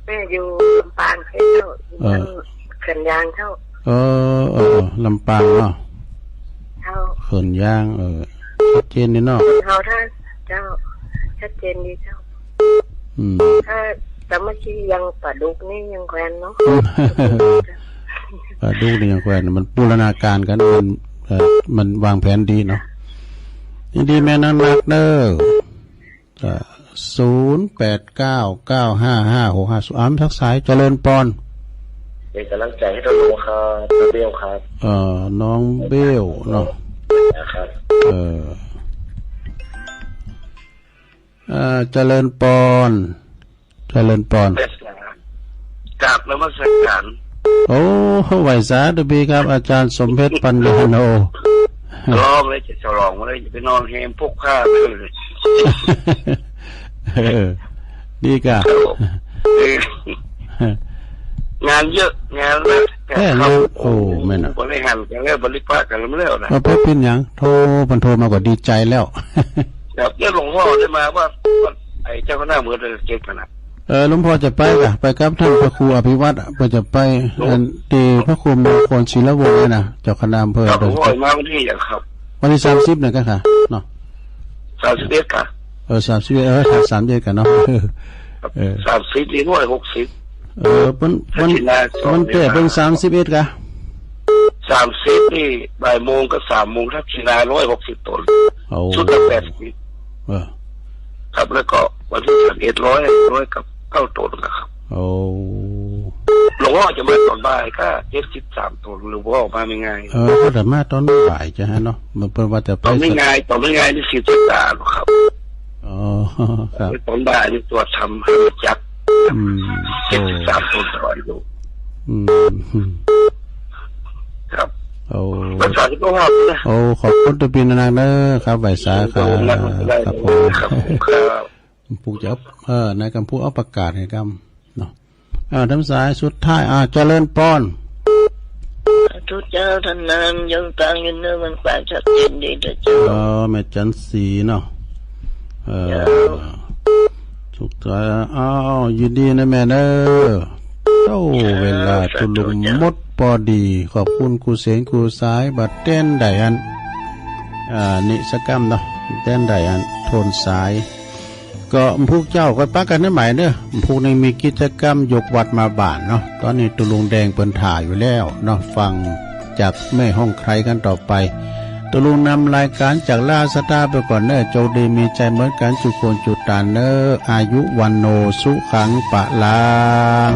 แม่อยู่ลำปางเจ้า เออ เขื่อนยางเจ้า เออ เออ เออ ลำปางเนาะ เจ้า เขื่อนยาง เออ ชัดเจนดีเนาะ เฮาท่าน เจ้า ชัดเจนดีเจ้า อืม ถ้าสามัคคียังปลาดุกนี่ยังแควนเนาะ อืม ปลาดุกนี่ยังแควน มันบูรณาการกัน มัน เอ่อ มันวางแผนดีเนาะ ยินดีแม่นักๆเด้อ อ่า ศูนย์แปดเก้า เก้าห้าห้า หกห้าศูนย์ อ่า ทักสาย เจริญปอน เป็นกำลังใจให้ทุกคนครับ เบลครับ เอ่อ น้องเบลเนาะ นะครับ เออ เอ่อ เจริญปอน เจริญปอน กราบนมัสการ โอ้ ไหว้สาธุพี่ครับ อาจารย์สมเพชรปัญญาโน ร้องเลยจะฉลองมาเลย จะไปนอนแฮมพวกข้าเลย เออ ดีกะ ครับผม เออ งานเยอะ งานหนัก แน่นอน ครับ โอ้ แม่นอะ บริหารกันแล้ว บริปะกันแล้วนะ เอาไปเป็นหยัง โทร มันโทรมาก็ดีใจแล้ว ครับ แล้วหลวงพ่อได้มาว่า ว่าไอ้เจ้าคณะเมืองจะเก็บขนาด เออ หลวงพ่อจะไปกะ ไปกับท่านพระครูอภิวัตรอะ เปิ้นจะไป หลวง อัน ที่พระครูมงคลศิลวงศ์เนี่ยนะ เจ้าคณะอำเภอ ครับ หลวงพ่อมาวันที่หยังครับ วันที่สามสิบนี่กะค่ะ เนาะ สามสิบเอ็ดกะ เออ สามสิบเอ็ด เออ สามสิบเอ็ดกะเนาะ เออ ครับ เออ สามสิบนี่ร้อยหกสิบ เออ เปิ้น เปิ้น ทักษิณาสอง เปิ้นเตะ เปิ้นสามสิบเอ็ดกะ สามสิบนี่บ่ายโมงกับสามโมง ทักษิณาร้อยหกสิบตน โอ้ ชุดละแปดสิบ เออ ครับ แล้วก็วันที่สามสิบเอ็ด ร้อย ร้อยกับเก้าตนนะครับ โอ้ หลวงพ่อจะมาตอนบ่ายก็เจ็ดสิบสามตน หลวงพ่อมาไม่ง่าย เออ ก็จะมาตอนบ่ายจ้ะฮะเนาะ มันเปิ้นว่าจะไป ตอนไม่ง่าย ตอนไม่ง่ายนี่สิบสัปดาห์หรอกครับ อ๋อ ครับ ตอนบ่ายนี่ตรวจทำให้จัก อืม เจ็ดสิบสามตนต่ออายุ อืม ครับ โอ้ รักษาสุขภาพนะ โอ้ ขอบคุณตุ๊ลุงนักๆเด้อครับ ไหว้สาครับ ครับผม ครับผม ครับ กำพูจะเอา เอ่อ นายกำพูเอาประกาศให้กำ เนาะ อ่า ทางสายสุดท้าย อ่า เจริญปอน สาธุเจ้า ท่านนั้นยังตั้งอยู่เนอะ มันความชัดเจนดีเด้อเจ้า เออ แม่จันสีเนาะ เออ เจ้า สุขสันต์ อ้าว ยินดีนะแม่เนอะ โอ้ เจ้า เวลาตุ๊ลุง สาธุเจ้า หมดพอดี ขอบคุณครูเสงครูสาย บัดเต้นได้อัน อ่า นิสกรรมเนาะ เต้นได้อัน โทนสาย ก็พวกเจ้าก็ปะกันได้ใหม่เนอะ พวกนี้มีกิจกรรมยกวัดมาบ้านเนาะ ตอนนี้ตุ๊ลุงแดงเปิ้นถ่ายอยู่แล้วเนาะ ฟังจากแม่ห้องใครกันต่อไป ตุ๊ลุงนำรายการจากล่าสตาร์ไปก่อนเนอะ โชคดีมีชัยเหมือนกันจุคนจุตานเนอะ อายุวันโนสุขังปะลัง